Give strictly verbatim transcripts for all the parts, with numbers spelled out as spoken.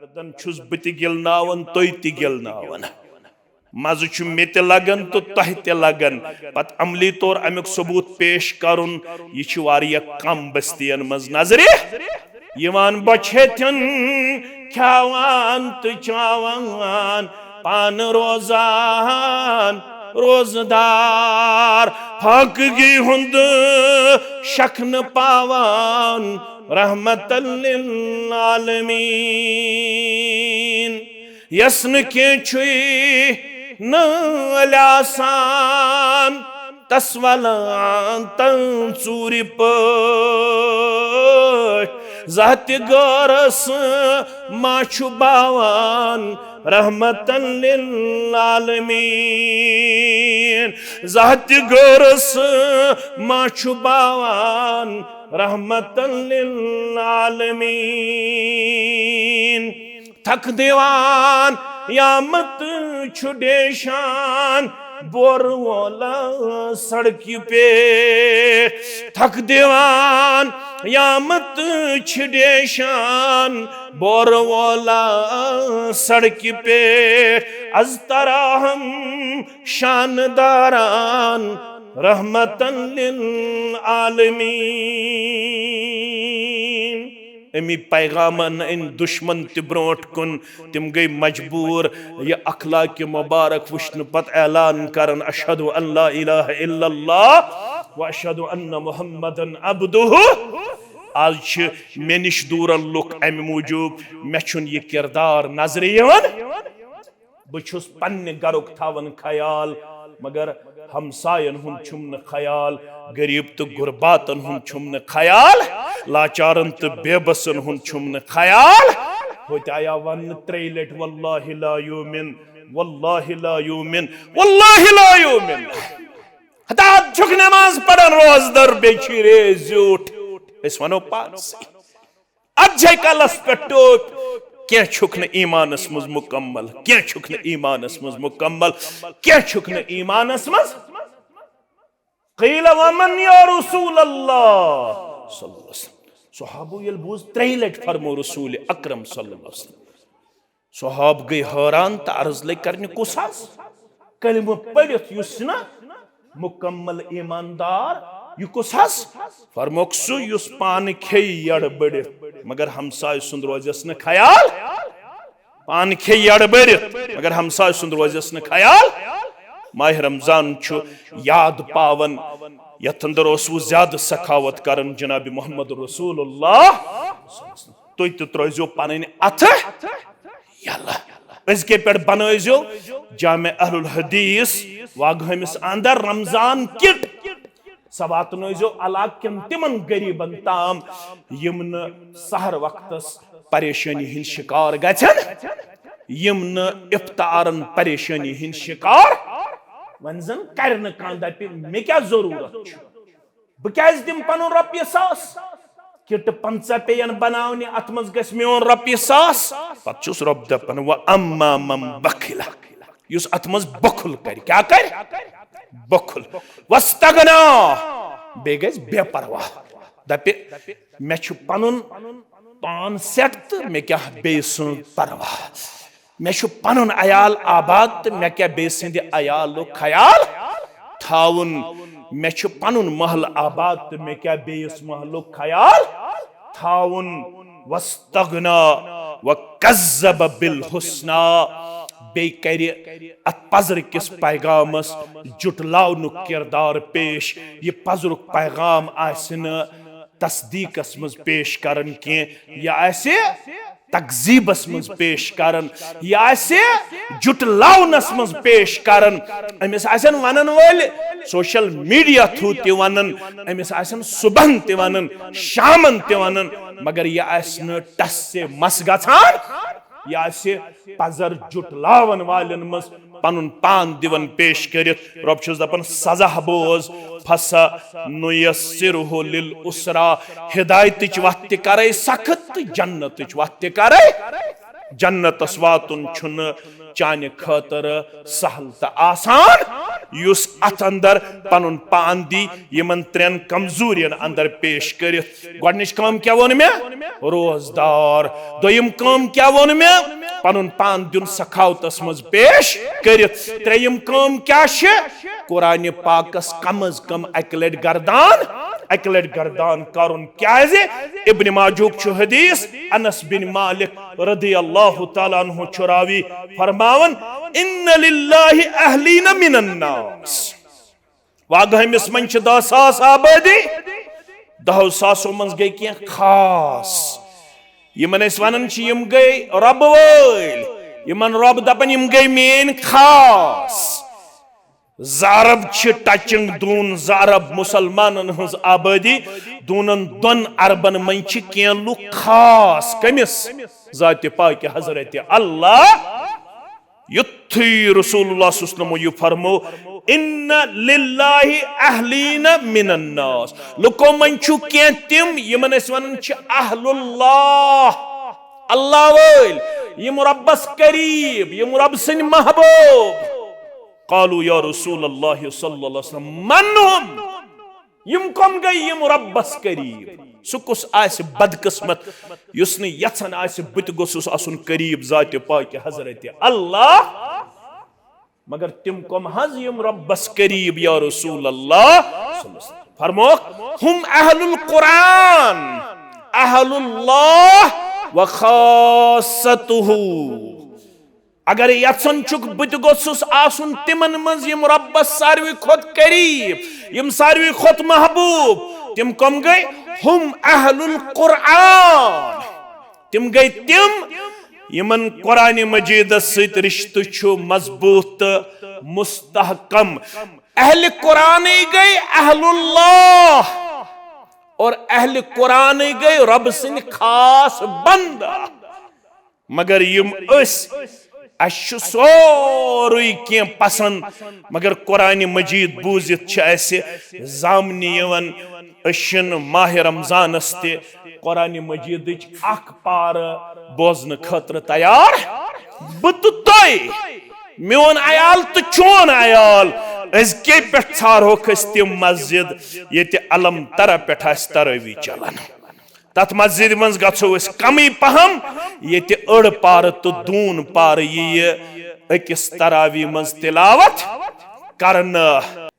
گردن چھُس بہٕ تہِ گِلناوان، تُہۍ تہِ گِلناوان۔ مزٕ چھُ مےٚ تہِ لگان تہٕ تۄہہِ تہِ لگان۔ پتہٕ عملی طور امیُک ثبوت پیش کرُن، یہِ چھِ واریاہ کم بستین منٛز نظرِ یِوان۔ بۄچھِ ہیٚتھٮ۪ن کھیاوان تہٕ چاوان، پانہٕ روزان روزدار، فاقگی ہُنٛد شکھ نہٕ پاوان، رحمتاً للعالمین۔ یس نہٕ کینٛہہ چھُے نٲلۍ آسان، تس ولان تن ژوٗرِ پٲٹھۍ۔ زانٛہہ تہِ غٲرس ما چھُ باوان، رحمتاً للعالمین۔ زانٛہہ تہِ غٲرس ما چھُ باوان، رحمتاً للعالمین۔ تھکھ دِوان یامت چھُ ڈیشان، بور وولا سڑکہِ پہ۔ تھکھ دِوان یامت چھِ ڈیشان، بور وولا سڑکہِ پہ۔ از تراہم شانداران، رحمتاً للعالمین۔ امی پیغامن أنۍ دشمن تہِ برونٛٹھ کُن۔ تِم گٔے مجبوٗر یہِ اخلاق مبارک وٕچھنہٕ پتہٕ اعلان کرن، اشہد ان لا الہ الا اللہ و اشہد ان محمدن عبدہ۔ آز چھِ مےٚ نِش دوٗرن لُکھ امہِ موٗجوٗب، مےٚ چھُنہٕ یہِ کردار نظرِ یِوان۔ بہٕ چھُس پننہِ گرُک تھاوان خیال، مگر ہمساین ہُنٛد چھُم نہٕ خیال، غریب تہٕ غرباتن ہُنٛد چھُم نہٕ خیال، لاچارن تہٕ بے بسن ہُنٛد چھُم نہٕ خیال۔ ہوتہِ آیا وننہٕ ترٛیٚیہِ لٹہِ، واللہ لا یؤمن، واللہ لا یؤمن، واللہ لا یؤمن۔ ہتا چھُکھ نماز پران روزدر، بیٚیہِ چھُے ریز زیوٗٹھ۔ أسۍ ونو پانسٕے۔ اتھ جاے کلس پٮ۪ٹھ ٹوپۍ، کینٛہہ چھُکھ نہٕ ایمانس منٛز مکمل، کینٛہہ چھُکھ نہٕ ایمانس منٛز مکمل، کینٛہہ چھُکھ نہٕ ایمانس منٛز۔ قیل ومن یا رسول اللہ صلی اللہ علیہ وسلم۔ صحابو ییٚلہِ بوٗز، ترٛیٚیہِ لٹہِ فرمو رسول اکرم صلی اللہ علیہ وسلم۔ صحاب گٔے حٲران تہٕ عرض لٔگۍ کرنہِ، کُس حظ؟ کلمہٕ پٔرِتھ یُس نہٕ مکمل ایماندار، یہِ کُس حظ؟ فرموکھ، سُہ یُس پانہٕ کھیٚیہِ یڑ بٔڑِتھ، مگر ہمسایہِ سُنٛد روزٮ۪س نہٕ خیال۔ پانہٕ کھیٚیہِ یڑ بٔرِتھ، مگر ہمسایہِ سُنٛد روزٮ۪س نہٕ خیال۔ ماہِ رمضان چھُ یاد پاوان، یتھ اندر اوسوٕ زیادٕ سخاوت کران جناب محمد رسول اللہ۔ تُہۍ تہِ ترٲوزیو پنٕنۍ اتھٕ یلہٕ۔ أزکہِ پٮ۪ٹھ بنٲوزیو جامع اہل الحدیث واگہٲمِس اندر رمضان کٹ۔ سۄ واتنٲوزیو علاقہٕ کٮ۪ن تِمن غریبن تام، یِم نہٕ سحر وقتس پریشٲنی ہٕنٛدۍ شکار گژھن، یِم نہٕ افطارن پریشٲنی ہٕنٛدۍ شکار۔ وۄنۍ زن کرِ نہٕ کانٛہہ، دپہِ، مےٚ کیٛاہ ضروٗرت چھُ؟ بہٕ کیٛازِ دِمہٕ پنُن رۄپیہِ ساس؟ کِٹہٕ پنٛژاہ پیٚین بناونہِ، اتھ منٛز گژھِ میون رۄپیہِ ساس۔ پتہٕ چھُس رۄب دپان، "وَأَمَّا مَن بَخِلَ"، یُس اتھ منٛز بخل کرِ، کیٛاہ کرِ؟ بخل۔ "وَاسْتَغْنَىٰ"، بیٚیہِ گژھِ بے پرواہ، دپہِ، "مےٚ چھُ پنُن پان سیٹ تہٕ مےٚ کیٛاہ بیٚیہِ سٕنٛز پرواہ۔" مےٚ چھُ پنُن عیال آباد تہٕ مےٚ کیٛاہ بیٚیہِ سٕنٛدِ عیالُک خیال تھاوُن۔ مےٚ چھُ پنُن محلہٕ آباد تہٕ مےٚ کیٛاہ بیٚیِس محلُک خیال تھاوُن۔ وَاسْتَغْنَىٰ وَكَذَّبَ بِالْحُسْنَىٰ۔ بیٚیہِ کرِ اتھ پزرٕ کِس پیغامس جُٹلاونُک کردار پیش۔ یہِ پزرُک پیغام آسہِ نہٕ تصدیقس منٛز پیش کران کینٛہہ، یہِ آسہِ تکذیبس منٛز پیش کران، یہِ آسہِ جُٹلاونس منٛز پیش کران۔ أمِس آسن ونن وٲلۍ سوشل میڈیا تھرو تہِ ونان، أمِس آسن صبحن تہِ ونان، شامن تہِ ونان، مگر یہِ آسہِ نہٕ ٹس سے مس گژھان، یہِ آسہِ پزر جُٹلاون والٮ۪ن منٛز پنُن پان دِوان پیش کٔرِتھ۔ رۄب چھُس دپان، سزا بوز، فَسَنُيَسِّرُهُ لِلْيُسْرَىٰ۔ ہدایتٕچ وتھ تہِ کرے سخت تہٕ جنتٕچ وتھ تہِ کرے۔ جنتس واتُن چھُنہٕ چانہِ خٲطرٕ سہل تہٕ آسان۔ یُس اتھ اندر پنُن پان دی یِمن ترٛٮ۪ن کمزورین اندر پیش کٔرِتھ۔ گۄڈٕنِچ کٲم کیٛاہ ووٚن مےٚ؟ روزدار۔ دوٚیِم کٲم کیٛاہ ووٚن مےٚ؟ پنُن پان دیُن سخاوتس منٛز پیش کٔرِتھ۔ ترٛیٚیِم کٲم کیٛاہ چھِ؟ قرآنِ پاکس کم از کم اکہِ لٹہِ گردان، اکہِ لٹہِ گردان کرُن۔ کیٛازِ؟ ابن ماجہُک چھُ حدیث، انس بن مالک رضی اللہ تعالیٰ عنہ چھُ راوی، فرماوان، "ان للہ اہلین من الناس"۔ واگہمِس منٛز چھِ دَہ ساس آبٲدی، دَہو ساسو منٛز گٔے کینٛہہ خاص، یِمن أسۍ ونان چھِ یِم گٔے رۄبہٕ وٲلۍ، یِمن رۄب دپان یِم گٔے میٲنۍ خاص۔ زٕ ارب چھِ ٹچنگ دوٗن زٕ ارب مُسلمانن ہٕنٛز آبٲدی، دوٗنن دۄن اربن منٛز چھِ کینٛہہ لُکھ خاص۔ کٔمِس؟ ذاتِ پاکِ حضرت اللہ۔ یُتھُے رسول اللہ صلی اللہ علیہ وسلمو یہِ فرمو، "ان للہ اہلین من الناس"، لُکو منٛز چھُ کینٛہہ تِم یِمن أسۍ ونان چھِ اہل اللہ، اللہ وٲلۍ، یِم رۄبس قریب، یِم رۄب سٕنٛدۍ محبوب۔ قالوا یا رسول اللہ صلی اللہ علیہ وسلم، من ہم؟ یِم کم گٔے یِم رۄبس قریب؟ سُہ کُس آسہِ بدقسمت یُس نہٕ یژھان آسہِ بہٕ تہِ گوٚژھُس آسُن قریب ذاتِ پاکِ حضرت اللہ؟ مگر تِم کم حظ یِم رۄبس قریب یا رسول اللہ؟ فرموکھ، ہم اہل القرآن، اہل اللہ و خاصتہ۔ اگر یژھان چھُکھ بہٕ تہِ گوٚژھُس آسُن تِمن منٛز یِم رۄبس ساروی کھۄتہٕ قریب، یِم ساروی کھۄتہٕ محبوب، تِم کم گٔے؟ ہم اہل القرآن، تِم گٔے تِم یِمن قرآن مجیدس سۭتۍ رشتہٕ چھُ مضبوط تہٕ مستحکم۔ اہل قرآنٕے گٔے اہل اللہ اور اہل قرآنٕے گٔے رۄب سٕنٛدۍ خاص بندٕ۔ مگر یِم أسۍ، اَسہِ چھُ سورُے کینٛہہ پسند، مگر قرآن مجید بوٗزِتھ چھِ اَسہِ زامنہِ یِوان۔ أسۍ چھِنہٕ ماہِ رمضانس تہِ قرآن مجیدٕچ اکھ پارٕ بوزنہٕ خٲطرٕ تیار۔ بہٕ تہٕ تُہۍ، میون عیال تہٕ چون عیال، أزکے پٮ۪ٹھ ژھارہوکھ أسۍ تِم مسجد ییٚتہِ الم ترہ پٮ۪ٹھ آسہِ تراویح چلان۔ تتھ مسجد منٛز گژھو أسۍ کمٕے پہم، ییٚتہِ أڑ پارٕ تہٕ دوٗن پارٕ ییہِ أکِس تراویح منٛز تلاوت کرنہٕ۔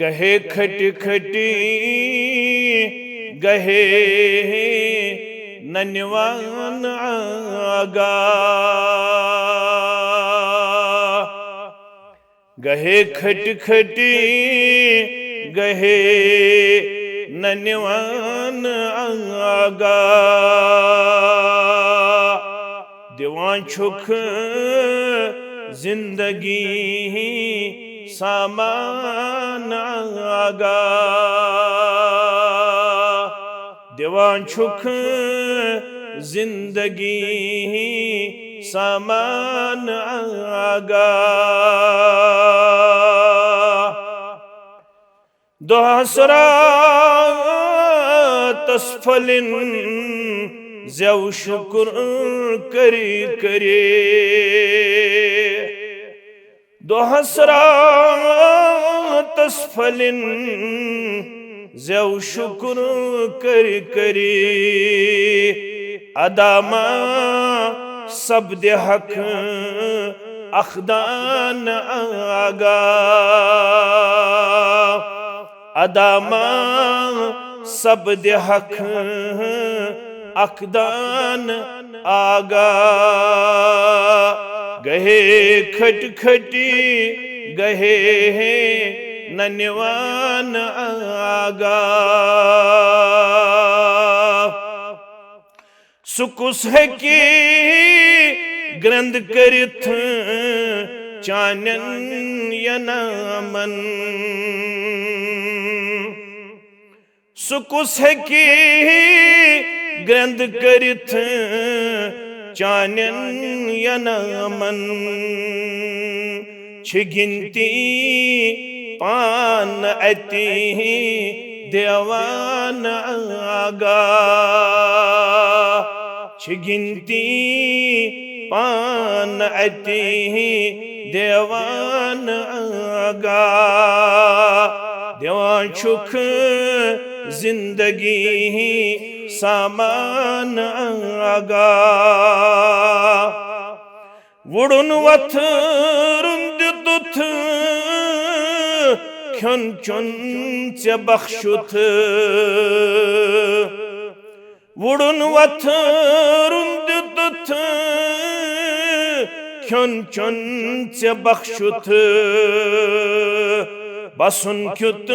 گہے کھٹی کھٹی، گہے ننوان آگاہ۔ گہے کھٹی کھٹی، گہے ننوان آگاہ۔ دِوان چھُکھ زندگی سامان آگاہ۔ دِوان چھُکھ زندگی سامان آگاہ۔ دۄہس راتس پھٔلِن زٮ۪و شُکر کٔرِتھ کٔرِتھ۔ دۄہس راتس پھٔلِن زٮ۪و شُکر کٔرِتھ کٔرِتھ۔ ادا ما سپدِ حق اکھ دان آگاہ۔ ادا ما سپدِ حق اکھ دان آگاہ۔ گہے کھٹی کھٹی، گہے ننوان آگاہ۔ سُہ کُس ہیٚکہِ گرٛنٛد کٔرِتھ چانٮ۪ن ینامن؟ سُہ کُس ہیٚکہِ گرٛنٛد کٔرِتھ چانٮ۪ن ینامن؟ چھِ گِنتی پان اَتی دیوان آگاہ۔ چھِ گِنتی پان اتی دیوان آگاہ، دِوان چھُکھ زندگی سامان آگاہ۔ وُڑُن وۄتھُن دیُتُتھ، کھیوٚن چیوٚن ژےٚ بخشُتھ۔ وُڑُن وۄتھُن دیُتُتھ، کھیوٚن چیوٚن ژےٚ بخشُتھ۔ بسُن کیُتھ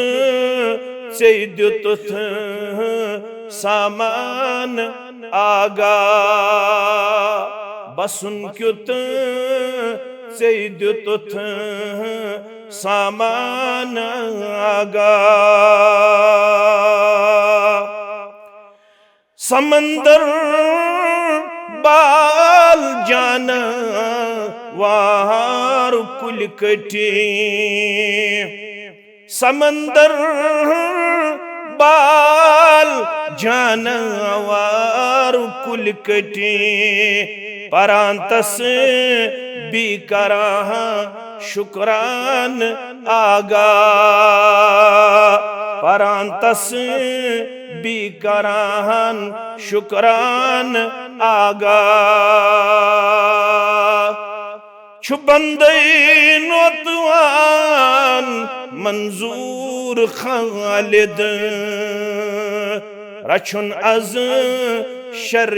ژےٚ دیُتُتھ سامان آگاہ، بسُن کیُتھ ژےٚ دیُتُتھ سامان آگاہ۔ سمندر بال جانوار کُلۍ کٔٹۍ، سمندر بال جانوار کُلۍ کٔٹۍ، پران تسبیح کران شکران آگاہ، پران تسبیح کران شکران آگاہ۔ چھُ بندے نوتوان منظور خالد، رچھُن از شر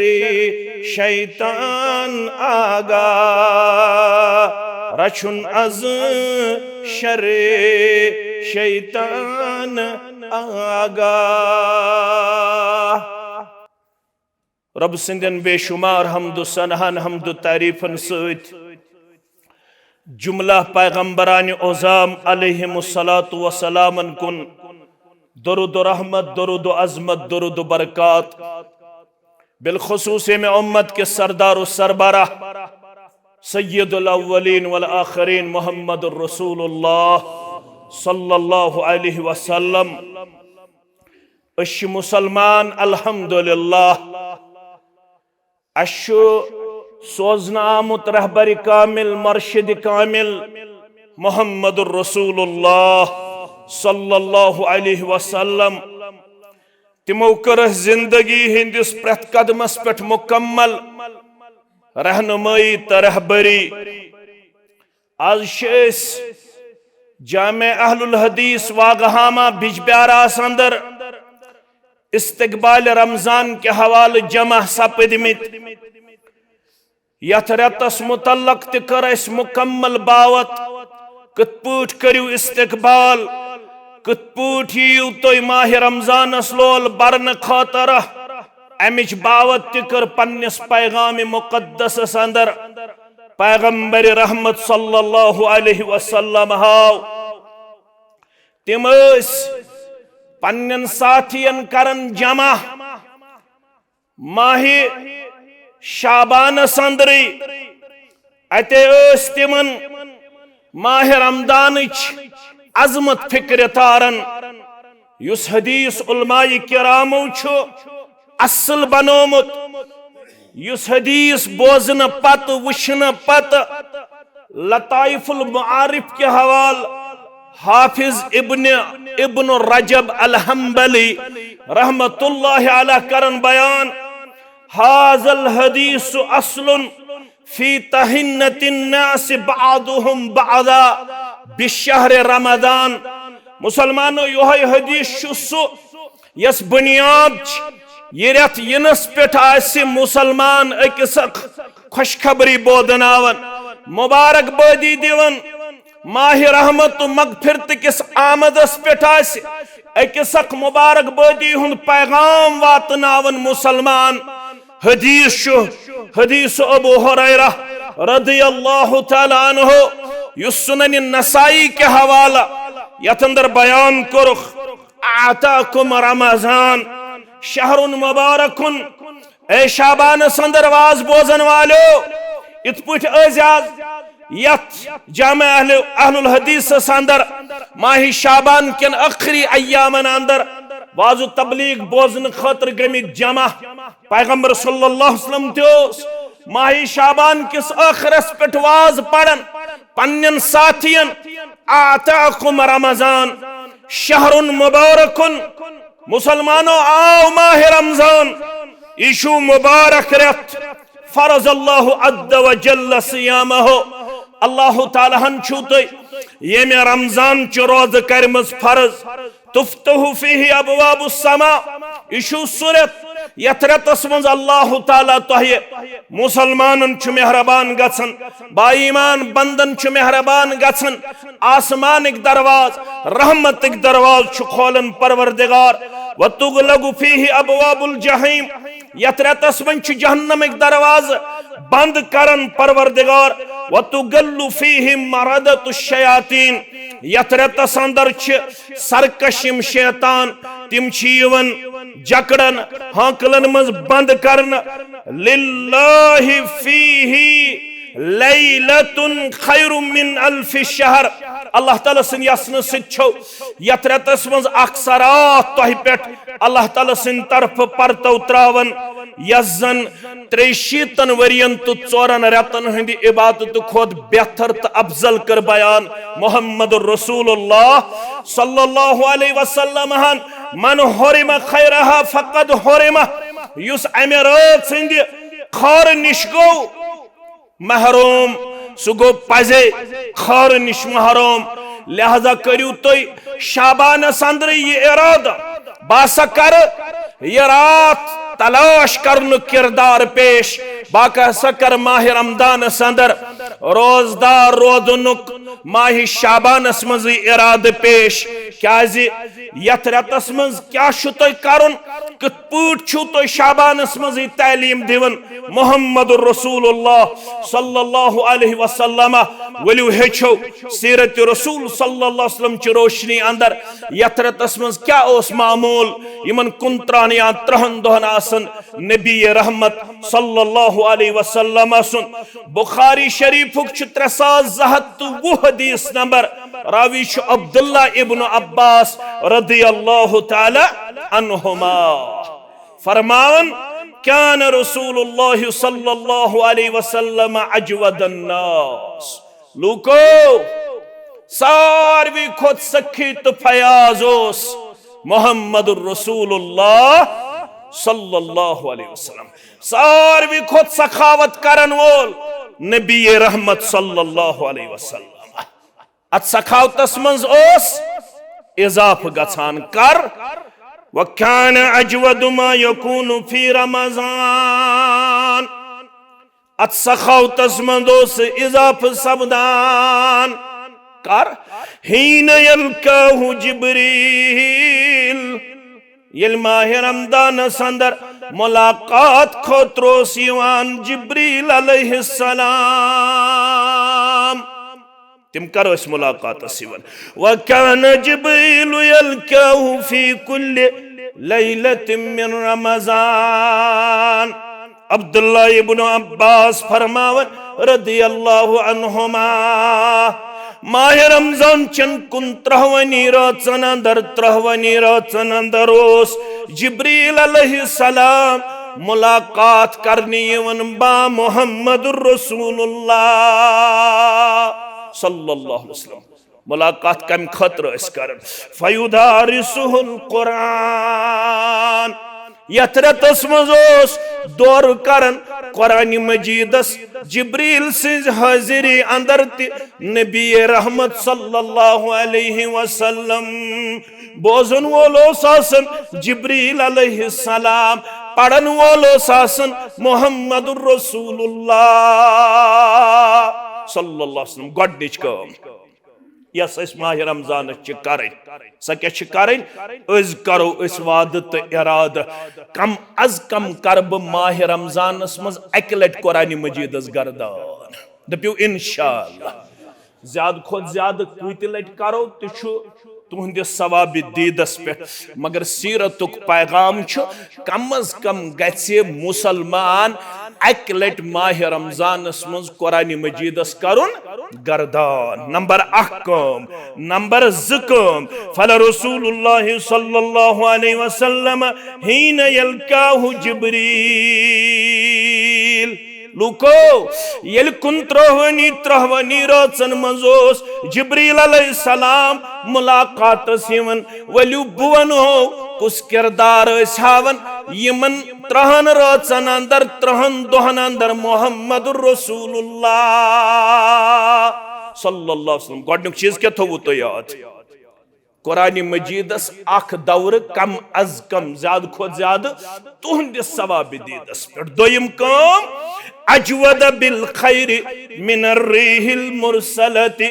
شیطان آگاہ، رچھُن از شر شیطان آگاہ۔ رب سٕنٛدٮ۪ن بے شمار حمد و ثناہن، حمد و تعریفن سۭتۍ جملہ پیغمبران عظام علیہم الصلوۃ والسلامن کُن درود و رحمت، درود و عظمت، درود و برکات، بالخصوص ییٚمہِ امت کِس سردار و سربراہ سید الاولین والآخرین محمد الرسول اللہ صلی اللہ علیہ وسلم۔ أسۍ چھِ مسلمان، الحمدللہ۔ اَسہِ چھُ سوزنہٕ آمُت رہبر کامل، مرشد کامل محمد الرسول اللہ صلی اللہ علیہ وسلم۔ تِمو کٔر اَسہِ زندگی ہٕنٛدِس پرٛٮ۪تھ قدمس پٮ۪ٹھ مکمل رہنمٲیی تہٕ رہبری۔ از چھِ أسۍ جامع اہل الحدیث واگہامہ بجبیاراہس اندر استقبال رمضان کہِ حوالہٕ جمع سپدمٕتۍ۔ یتھ رٮ۪تس متعلق تہِ کٔر اَسہِ مکمل باوت، کِتھ پٲٹھۍ کٔرِو استقبال، کِتھ پٲٹھۍ یِیِو تُہۍ ماہِ رمضانس لول برنہٕ خٲطرٕ۔ امِچ باوت تہِ کٔر پننِس پیغام مقدسس اندر۔ پیغمبر رحمت صلی اللہ علیہ وسلم ہاو تِم ٲسۍ پننٮ۪ن ساتھین کران جمع ماہِ شعبانس اندرٕے۔ اتے ٲسۍ تِمن ماہِ رمضانٕچ عظمت فکرِ تاران، یُس حدیث علماء کرامو چھُ اصل بنومُت، یُس حدیث بوزنہٕ پتہٕ، وٕچھنہٕ پتہٕ، لطائف المعارف کہِ حوالہٕ حافظ ابن، ابن رجب الحنبلی رحمت اللہ علیہ کرن بیان، هذا الحديث أصل في تهنة الناس بعضهم بعضا بشهر رمضان۔ مسلمانو، یہے حدیث چھُ سُہ یس بنیاد چھِ، یہ رٮ۪تھ ینس پٮ۪ٹھ آسہِ مسلمان أکِس اکھ خوشخبری بودناوان، مبارک بٲدی دِوان، ماہِ رحمت و مغفرت کِس آمدس پٮ۪ٹھ آسہِ أکِس اکھ مبارک بٲدی ہُنٛد پیغام واتناوان مسلمان۔ حدیث چھُ، حدیث ابو ہریرہ رضی اللہ تعالیٰ عنہ، یُس سنن نسائی کہِ حوالہٕ یتھ اندر بیان کوٚرُکھ، اعطاکم رمضان شہر مبارک۔ اے شعبانس اندر واز بوزن والو، اتھ پٲٹھۍ ٲسۍ از یتھ جامع اہل، اہل الحدیثس اندر ماہِ شعبان کٮ۪ن ٲخری ایامن اندر واز و تبلیغ بوزنہٕ خٲطرٕ گٔمٕتۍ جمع۔ پیغمبر صلی اللہ علیہ وسلم تہِ اوس ماہِ شعبان کِس ٲخرس پٮ۪ٹھ واز پران پننٮ۪ن ساتھین، اعطاکم رمضان شہر مبارک، مسلمانو، آو ماہِ رمضان، یہِ چھُ مبارک رٮ۪تھ، فرض اللہ عز و جل صیامہ، اللہ تعالیٰ ہن چھُو تۄہہِ ییٚمہِ رمضان چہِ روزٕ کرِمٕژ فرض، تفتح فیہ ابواب السماء، یہِ چھُ سُہ رٮ۪تھ یتھ رٮ۪تس منٛز اللہ تعالیٰ تۄہہِ مسلمانن چھُ مہربان گژھان، با ایمان بندن چھُ مہربان گژھان، آسمانٕکۍ درواز، رحمتٕکۍ درواز چھُ کھولان پروردگار، وتغلق فیہ ابواب الجحیم، یتھ رٮ۪تس منٛز چھِ جہنمٕکۍ دروازٕ بند کران پروردگار، وتغل فیہ مردۃ الشیاطین، یتھ رٮ۪تس اندر چھِ سرکش یِم شیطان، تِم چھِ یِوان جکڑن، ہانکلن منٛز بند کرنہٕ۔ للہ فیہ لیلۃ خیر من الف شہر، اللہ تعالیٰ سٕنٛدِ یژھنہٕ سۭتۍ چھو یتھ رٮ۪تس منٛز اکھ سۄ راتھ تۄہہِ پٮ۪ٹھ اللہ تعالیٰ سٕنٛدِ طرفہٕ پرتو تراوان، یۄس زن ترٛیٚیہِ شیٖتن ؤرین تہٕ ژورن رٮ۪تن ہٕنٛدِ عبادتہٕ کھۄتہٕ بہتر تہٕ افضل کٔر بیان محمد رسول اللہ صلی اللہ علیہ وسلم ہن۔ من حرم خیرہا فقد حرم، یُس امہِ رٲژ ہٕنٛدِ خٲرٕ نِش گوٚو محروم، سُہ گوٚو پزے خٲرٕ نِش محروم۔ لہذا کٔرِو تُہۍ شعبانس اندرٕے یہِ ارادٕ، بہٕ ہسا کرٕ یہِ راتھ تلاش کرنُک کردار پیش، بہٕ ہسا کرٕ ماہِ رمضانس اندر روزدار روزنُک، ماہِ شعبانس منٛزٕے ارادٕ پیش۔ کیازِ یتھ رٮ۪تس منٛز کیاہ چھُ تۄہہِ کرُن؟ کِتھ پٲٹھۍ چھُو تُہۍ شعبانس منٛزٕے تعلیٖم دِوان محمد رسول اللہ صلی اللہ علیہ وسلم؟ ؤلِو ہیٚچھو سیرت رسول صلی اللہ علیہ وسلم چہِ روشنی اندر، یتھ رٮ۪تس منٛز کیٛاہ اوس معموٗل یِمن کُنترٛہن یا ترٛہن دۄہن آسان نبی رحمت صلی اللہ علیہ وسلم سُنٛد۔ بخاری شریفُک چھُ ترٛےٚ ساس زٕ ہتھ تہٕ وُہ حدیث نمبر، راوی چھُ عبداللہ ابن عباس رضی اللہ تعالی عنہما۔ فرمان، کان رسول اللہ صلی اللہ علیہ وسلم اجود الناس۔ لوکو، ساروی کھۄتہٕ سخی تہٕ فیاض اوس محمد رسول اللہ صلی اللہ علیہ وسلم۔ ساروی کھۄتہٕ سخاوت کرن وول نبی رحمت صلی اللہ علیہ وسلم۔ اتھ سخاوتس منٛز اوس اضافہٕ گژھان۔ کر؟ وکان اجود ما یکون فی رمضان۔ اتھ سخاوتس منٛز اوس اضافہٕ سپدان۔ کر؟ حین یلقاہ جبریل۔ ییٚلہِ ماہِ رمضانس اندر ملاقات خٲطرٕ اوس یِوان جبریل علیہ السلام، تِم کر ٲسۍ ملاقاتس یِوان؟ وکان جبریل یلقاہ فی کل لیلۃ من رمضان۔ عبداللہ ابن عباس فرماون رضی اللہ عنہما، ماہِ رمضان چن کُنترٛہونی رٲژن اندر، ترٛہونی رٲژن اندر اوس جبریل علیہ السلام ملاقات کرنہِ یِوان با محمد رسول اللہ صلی اللہ علیہ وسلم۔ ملاقات کمہِ خٲطرٕ ٲسۍ کران؟ فیدارسہ القرآن۔ یتھ رٮ۪تس منٛز اوس دورٕ کران قرآن مجیدس جبریل سٕنٛزِ حٲضری اندر تہِ نبی رحمت صلی اللہ علیہ وسلم۔ بوزن وول اوس آسان جبریل علیہ السلام، پرن وول اوس آسان محمد رسول اللہ صلی اللہ علیہ وسلم۔ گۄڈنِچ کٲم یۄس أسۍ ماہِ رمضانس چھِ کرٕنۍ، سۄ کیٛاہ چھِ کرٕنۍ؟ أسۍ کرو أسۍ وعدٕ تہٕ ارادٕ، کم از کم کرٕ بہٕ ماہِ رمضانس منٛز اکہِ لٹہِ قرآن مجیدس گردان۔ دٔپِو انشاءاللہ۔ زیادٕ کھۄتہٕ زیادٕ کۭتہِ لٹہِ کرو تہِ چھُ تُہنٛدِس ثوابِ دیٖدس پٮ۪ٹھ، مگر سیرتُک پیغام چھُ کم از کم گژھِ مسلمان اکہِ لٹہِ ماہِ رمضانس منٛز قرآن مجیدس کرُن گردان۔ نمبر اکھ کٲم۔ نمبر زٕ کٲم، فلرسول اللہ صلی اللہ علیہ وسلم حین یلقاہ جبریل۔ لوٗکو، ییٚلہِ کُنترٛہوٕنی ترٛہوٕنی رٲژن منٛز اوس جبریل علیہ السلام ملاقاتس یِوان، ؤلِو بہٕ ونہو کُس کردار ٲسۍ ہاوان یِمن ترٛہن رٲژن اندر، ترٛہن دۄہن اندر محمد رسول اللہ صلی اللہ علیہ وسلم۔ گۄڈٕنیُک چیٖز کیٛاہ تھوٚوُ تۄہہِ یاد؟ قرآن مجیدس اکھ دورٕ کم از کم، زیادٕ کھۄتہٕ زیادٕ تُہنٛدِس ثوابِ دیٖدس پٮ۪ٹھ۔ دوٚیِم کٲم، اجود بالخیر من الریح المرسلۃ۔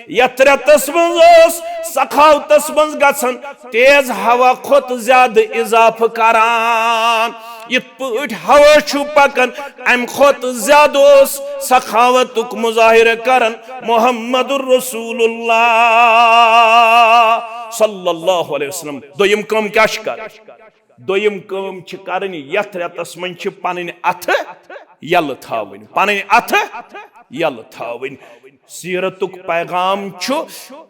یتھ رٮ۪تس منٛز اوس سخاوتس منٛز گژھان تیز ہوا کھۄتہٕ زیادٕ اضافہٕ کران۔ یِتھ پٲٹھۍ ہوا چھُ پکان، امہِ کھۄتہٕ زیادٕ اوس سخاوتُک مظاہرٕ کران محمد رسول اللہ صلی اللہ علیہ وسلم۔ دوٚیِم کٲم کیٛاہ چھِ کرٕنۍ؟ دوٚیِم کٲم چھِ کرٕنۍ، یتھ رٮ۪تس منٛز چھِ پنٕنۍ اتھٕ یلہٕ تھاوٕنۍ، پنٕنۍ اتھٕ یلہٕ تھاوٕنۍ۔ سیرتُک پیغام چھُ،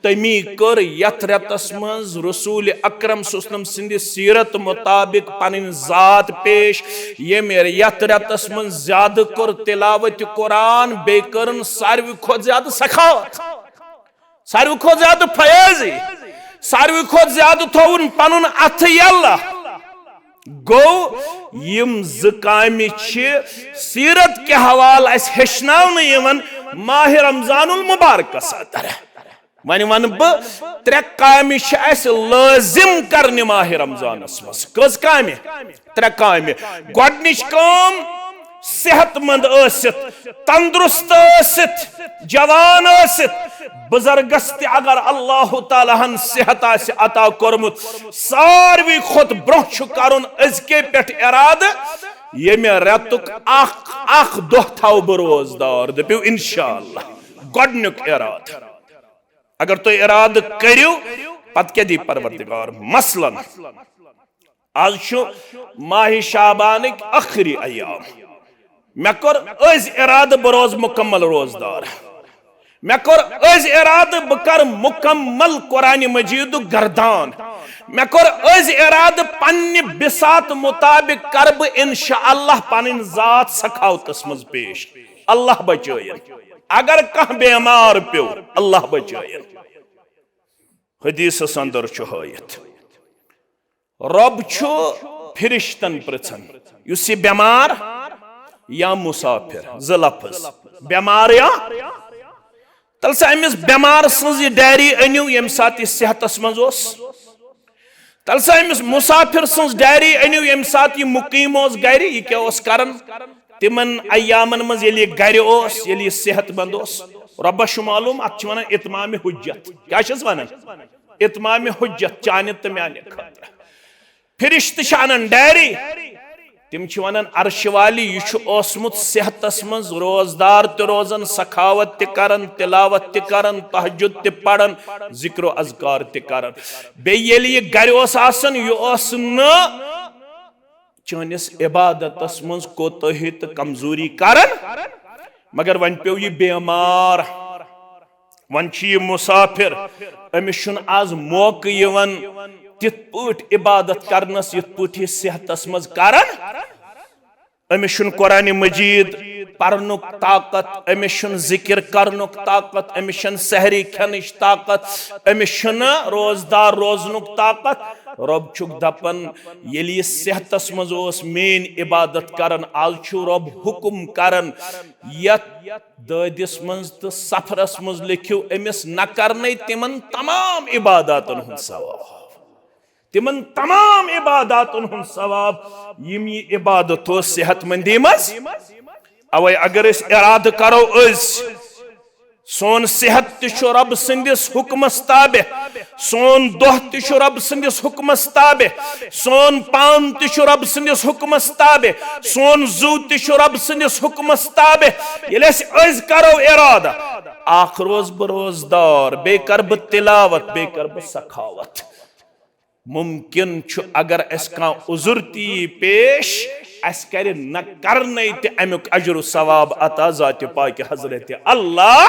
تٔمی کٔر یتھ رٮ۪تس منٛز رسول اکرم صلی اللہ علیہ وسلم سٕنٛدِ سیرت مطابق پنٕنۍ ذات پیش۔ ییٚمۍ یتھ رٮ۪تس منٛز زیادٕ کوٚر تلاوت قرآن، بیٚیہِ کٔرٕن ساروی کھۄتہٕ زیادٕ سخاوت۔ ساروی کھۄتہٕ زیادٕ فیاضی، ساروی کھۄتہٕ زیادٕ تھوُن پنُن اتھٕ یلہٕ۔ گوٚو، یِم زٕ کامہِ چھِ سیرت کہِ حوالہٕ اسہِ ہیٚچھناونہٕ یِوان ماہِ رمضان المبارکس اندر۔ وۄنۍ ونہٕ بہٕ، ترٛےٚ کامہِ چھِ اسہِ لٲزم کرنہِ ماہِ رمضانس منٛز۔ کٔژ کامہِ؟ ترٛےٚ کامہِ۔ گۄڈٕنِچ کٲم، صحت مند ٲسِتھ، تندرست ٲسِتھ، جوان ٲسِتھ، بزرگس تہِ اگر اللہ تعالیٰ ہن صحت آسہِ عطا کوٚرمُت، ساروی کھۄتہٕ برونٛہہ چھُ کرُن أزکے پٮ۪ٹھ ارادٕ، ییٚمہِ رٮ۪تُک اکھ اکھ دۄہ تھاوٕ بہٕ روزدار۔ دٔپِو انشاءاللہ، گۄڈٕنیُک ارادٕ۔ اگر تُہۍ ارادٕ کٔرِو، پتہٕ کیٛاہ دی پروردگار؟ مثلاً، از چھُ ماہِ شعبانٕکۍ ٲخری ایام۔ مےٚ کوٚر أزۍ ارادٕ بہٕ روزٕ مکمل روزدار۔ مےٚ کوٚر أزۍ ارادٕ بہٕ کرٕ مکمل قرآن مجیدُک گردان۔ مےٚ کوٚر أزۍ ارادٕ پننہِ بساط مطابق کرٕ بہٕ انشاءاللہ پنٕنۍ ذات سخاوتس منٛز پیش۔ اللہ بچٲیِن۔ اگر کانٛہہ بیمار پیوٚو، اللہ بچٲیِن۔ حدیثس اندر چھُ ہٲیِتھ، رۄب چھُ فرشتن پرژھان، یُس یہِ بٮ۪مار یا مُسافِر، زٕ لفظ، بٮ۪مار یا، تیٚلہِ سا أمِس بٮ۪مار سٕنٛز یہِ ڈائری أنِو، ییٚمہِ ساتہٕ یہِ صحتس منٛز اوس۔ تیٚلہِ سا أمِس مُسافِر سٕنٛز ڈائری أنِو، ییٚمہِ ساتہٕ یہِ مُقیم اوس گرِ، یہِ کیٛاہ اوس کران؟ تِمن ایامن منٛز ییٚلہِ یہِ گرِ اوس، ییٚلہِ یہِ صحت مند اوس، رۄبس چھُ معلوم، اتھ چھِ ونان اتمام حجت۔ کیٛاہ چھِس ونان؟ اتمام حجت چانہِ تہٕ میانہِ خٲطرٕ۔ فرشتہٕ چھِ انان ڈائری، تِم چھِ ونان، عرشہِ والی، یہِ چھُ اوسمُت صحتس منٛز روزدار تہِ روزان، سخاوت تہِ کران، تلاوت تہِ کران، تہجد تہِ پران، ذکر و اذکار تہِ کران۔ بیٚیہِ ییٚلہِ یہِ گرِ اوس آسان، یہِ اوس نہٕ چٲنِس عبادتس منٛز کوتٲہی تہٕ کمزوری کران، مگر وۄنۍ پیوٚو یہِ بیمار، وۄنۍ چھُ یہِ مُسافِر، أمِس چھُنہٕ آز موقعہٕ یِوان تِتھ پٲٹھۍ عبادت کرنس یِتھ پٲٹھۍ یہِ صحتس منٛز کران۔ أمِس چھُنہٕ قرآن مجید پرنُک طاقت، أمِس چھُنہٕ ذکر کرنُک طاقت، أمِس چھَنہٕ سحری کھٮ۪نٕچ طاقت، أمِس چھُنہٕ روزدار روزنُک طاقت۔ رۄب چھُکھ دپان، ییٚلہِ یہِ صحتس منٛز اوس میٲنۍ عبادت کران، آز چھُ رۄب حکم کران، یتھ دٲدِس منٛز تہٕ سفرس منٛز لیکھِو أمِس نہ کرنے تِمن تمام عباداتن ہُنٛد ثواب۔ تِمن تمام عباداتن ہُنٛد ثواب، یِم یہِ عبادت اوس صحت مندی منٛز۔ اوے اگر أسۍ ارادٕ کرو أزۍ، سون صحت تہِ چھُ رۄب سٕنٛدِس حُکمس تابع، سون دۄہ تہِ چھُ رۄب سٕنٛدِس حُکمس تابع، سون پان تہِ چھُ رۄب سٕنٛدِس حُکمس تابع، سون زُو تہِ چھُ رۄب سٕنٛدِس حُکمس تابع۔ ییٚلہِ أسۍ أزۍ کرو ارادٕ، اکھ روزٕ بہٕ روزدار، بیٚیہِ کرٕ بہٕ تلاوت، بیٚیہِ کرٕ بہٕ سخاوت۔ ممکن چھُ اگر اسہِ کانٛہہ عذر تہِ یی پیش، اسہِ کرِ نہ کرنے تہِ امیُک اجر و ثواب عطا ذاتِ پاکِ حضرت اللہ۔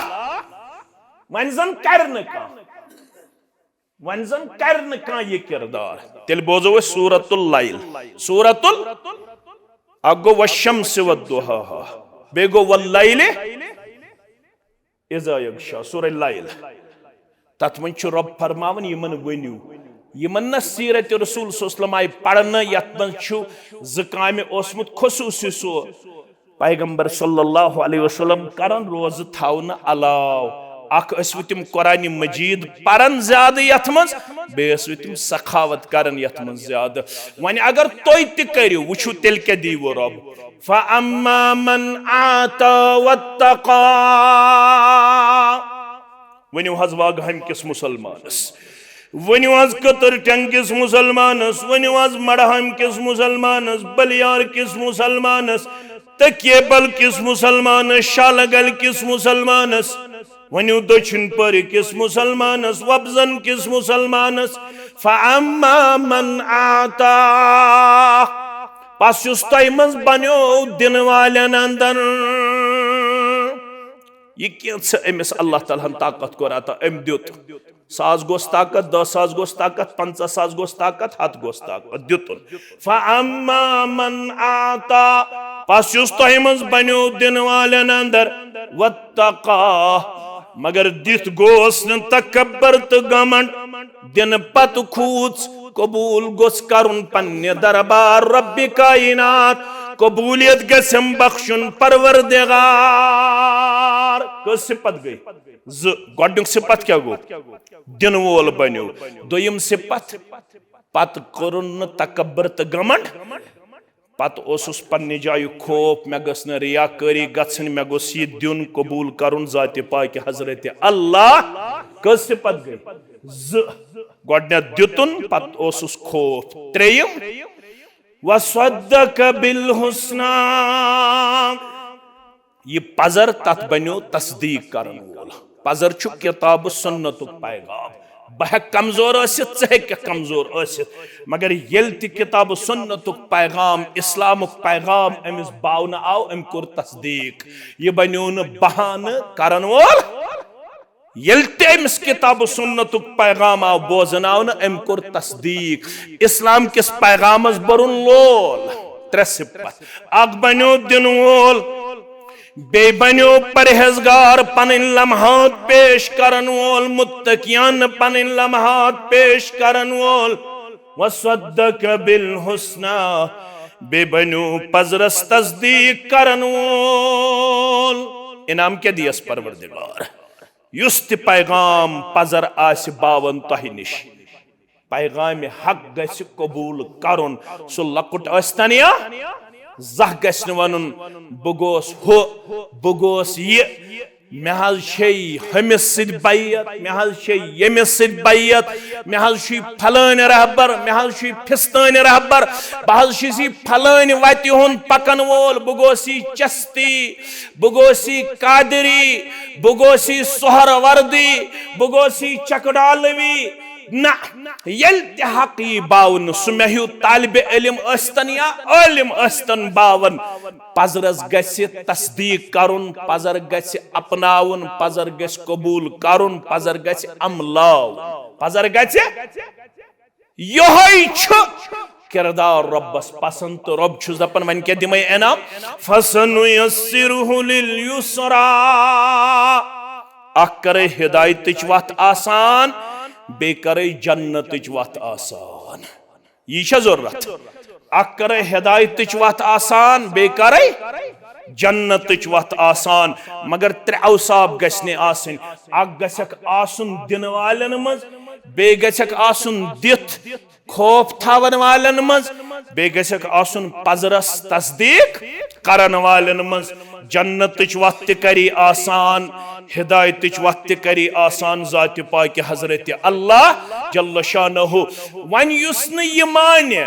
وۄنۍ زن کرِ نہٕ کانٛہہ، وۄنۍ زن کرِ نہٕ کانٛہہ یہِ کردار، تیٚلہِ بوزو أسۍ سورۃ اللیل، سورۃ ال-، اکھ گوٚو والشمس وضحاہا، بیٚیہِ گوٚو واللیل اذا یغشی، سورہ لیل۔ تتھ منٛز چھُ رۄب فرماوان، یِمن ؤنِو، یِمن نہ سیرت رسول صلی اللہ علیہ وسلم آیہِ پرنہٕ، یتھ منٛز چھُ زٕ کامہِ اوسمُت خصوصی سُہ پیغمبر صلی اللہ علیہ وسلم کران روزٕ تھاونہٕ علاوٕ۔ اکھ ٲسۍ وٕ تِم قرآن مجید پران زیادٕ یتھ منٛز، بیٚیہِ ٲسۍ وٕ تِم سخاوت کران یتھ منٛز زیادٕ۔ وۄنۍ اگر تُہۍ تہِ کٔرِو، وٕچھِو تیٚلہِ کیٛاہ دیٖوٕ رۄب۔ فَأَمَّا مَنْ أَعْطَى وَاتَّقَى۔ ؤنِو حظ واگہامہِ کِس مُسلمانس، ؤنِو حظ کٔتٕر ٹٮ۪نٛگ کِس مُسلمانس، ؤنِو حظ مڑہامہِ کِس مُسلمانس، بلیار کِس مُسلمانس، تکیہ بل کِس مُسلمانس، شالہ گل کِس مُسلمانس، ؤنِو دٔچھُن پورِ کِس مُسلمانس، وۄپزن کِس مُسلمانس، فَأَمَّا مَنْ أَعْطَى۔ پس یُس تۄہہِ منٛز بنیو دِنہٕ والٮ۪ن اندر، یہِ کینٛژھٕ أمِس اللہ تعالیٰ ہن طاقت کوٚر عطا، أمۍ دیُت۔ ساس گوٚژھ طاقت، دَہ ساس گوٚژھ طاقت، پنٛژاہ ساس گوٚژھ طاقت، ہتھ گوٚژھ طاقت، دیُتُن۔ فَأَمَّا مَنْ أَعْطَى، پس یُس تۄہہِ منٛز بنیو دِنہٕ والٮ۪ن اندر، وَاتَّقَى، مگر دِتھ گوس نہٕ تکبر تہٕ گمنڈ، دِنہٕ پتہٕ کھوٗژ، قبوٗل گوٚژھ کرُن پننہِ دربار رۄبِ کائنات، قبوٗلیت گژھٮ۪م بخشُن پروردگار۔ کٔژ صفت گٔے؟ زٕ۔ گۄڈٕنیُک صفت کیٛاہ گوٚو؟ دِنہٕ وول بنیو۔ دوٚیِم صفت، پتہٕ کوٚرُن نہٕ تکبر تہٕ گمنڈ، پتہٕ اوسُس پننہِ جایہِ خوف، مےٚ گٔژھ نہٕ ریاکٲری گژھٕنۍ، مےٚ گوٚژھ یہِ دیُن قبوٗل کرُن ذاتِ پاکہِ حضرت اللہ۔ کٔژ صفت گٔے؟ زٕ۔ گۄڈٕنیتھ دیُتُن، پتہٕ اوسُس خوف۔ ترٛیٚیِم، وَصَدَّقَ بِالْحُسْنَى، یہِ پزر، تتھ بنیو تصدیق کرن وول۔ پزر چھُ کتاب و سنتُک پیغام۔ بہٕ ہیٚکہٕ کمزور ٲسِتھ، ژٕ ہیٚککھ کمزور ٲسِتھ، مگر ییٚلہِ تہِ کتاب و سنتُک پیغام، اسلامُک پیغام أمِس باونہٕ آو، أمۍ کوٚر تصدیق۔ یہِ بنیو نہٕ بہانہٕ کرن وول۔ ییٚلہِ تہِ أمِس کتاب و سنتُک پیغام آو بوزناونہٕ، أمۍ کوٚر تصدیق۔ اسلام کِس پیغامس بوٚرُن لول۔ ترٛےٚ صفت۔ اکھ بنیو دِنہٕ وول، بیٚیہِ بنیو پرہیزگار، پنٕنۍ لمحات پیش کرن وول، متقیانہٕ پنٕنۍ لمحات پیش کرن وول۔ وَصَدَّقَ بِالْحُسْنَى، بیٚیہِ بنیو پزرس تصدیق کرن وول۔ انعام کیٛاہ دِیس پروردگار؟ یُس تہِ پیغام پزر آسہِ باوان تۄہہِ نِش، پیغام حق گژھِ قبول کرُن، سُہ لۄکُٹ ٲسۍتن یا زانٛہہ گژھِ نہٕ ونُن، "بہٕ گوس ہُہ، بہٕ گوس یہِ، مےٚ حظ چھے ہُمِس سۭتۍ بیعت، مےٚ حظ چھے ییٚمِس سۭتۍ بیعت، مےٚ حظ چھُے پھلٲنۍ رہبر، مےٚ حظ چھُے فِستٲنۍ رہبر، بہٕ حظ چھُس یہِ پھلٲنۍ وتہِ ہُنٛد پکن وول، بہٕ گوس یہِ چستی، بہٕ گوس یہِ قادری، بہٕ گوس یہِ سہروردی، بہٕ گوس یہِ چکڈالوی۔" نہ، ییٚلہِ تہِ حق یی باونہٕ، سُہ مےٚ ہیوٗ طالبِ علم ٲسۍتن یا عٲلم ٲسۍتن باون، پزرس گژھِ تصدیق کرُن، پزر گژھِ اپناوُن، پزر گژھِ قبول کرُن، پزر گژھِ عملاوُن، پزر گژھِ۔ یہوے چھُ کردار رۄبس پسند، تہٕ رۄب چھُس دپان، وۄنۍ کیٛاہ دِمے انعام؟ فَسَنُيَسِّرُهُ لِلْيُسْرَى۔ اکھ کرے ہدایتٕچ وتھ آسان، بیٚیہِ کرے جنتٕچ وتھ آسان۔ یی چھا ضروٗرت؟ اکھ کرے ہدایتٕچ وتھ آسان، بیٚیہِ کرے جنتٕچ وتھ آسان، مگر ترٛےٚ اوصاف گژھِ نہٕ آسٕنۍ۔ اکھ گژھکھ آسُن دِنہٕ والٮ۪ن منٛز، بیٚیہِ گژھکھ آسُن دِتھ خوف تھاون والٮ۪ن منٛز، بیٚیہِ گژھکھ آسُن پزرس تصدیق کرن والٮ۪ن منٛز۔ جنتٕچ وتھ تہِ کری آسان، ہدایتٕچ وتھ تہِ کری آسان ذاتِ پاکہِ حضرت اللہ جل شانہ۔ وۄنۍ یُس نہٕ یہِ مانہِ،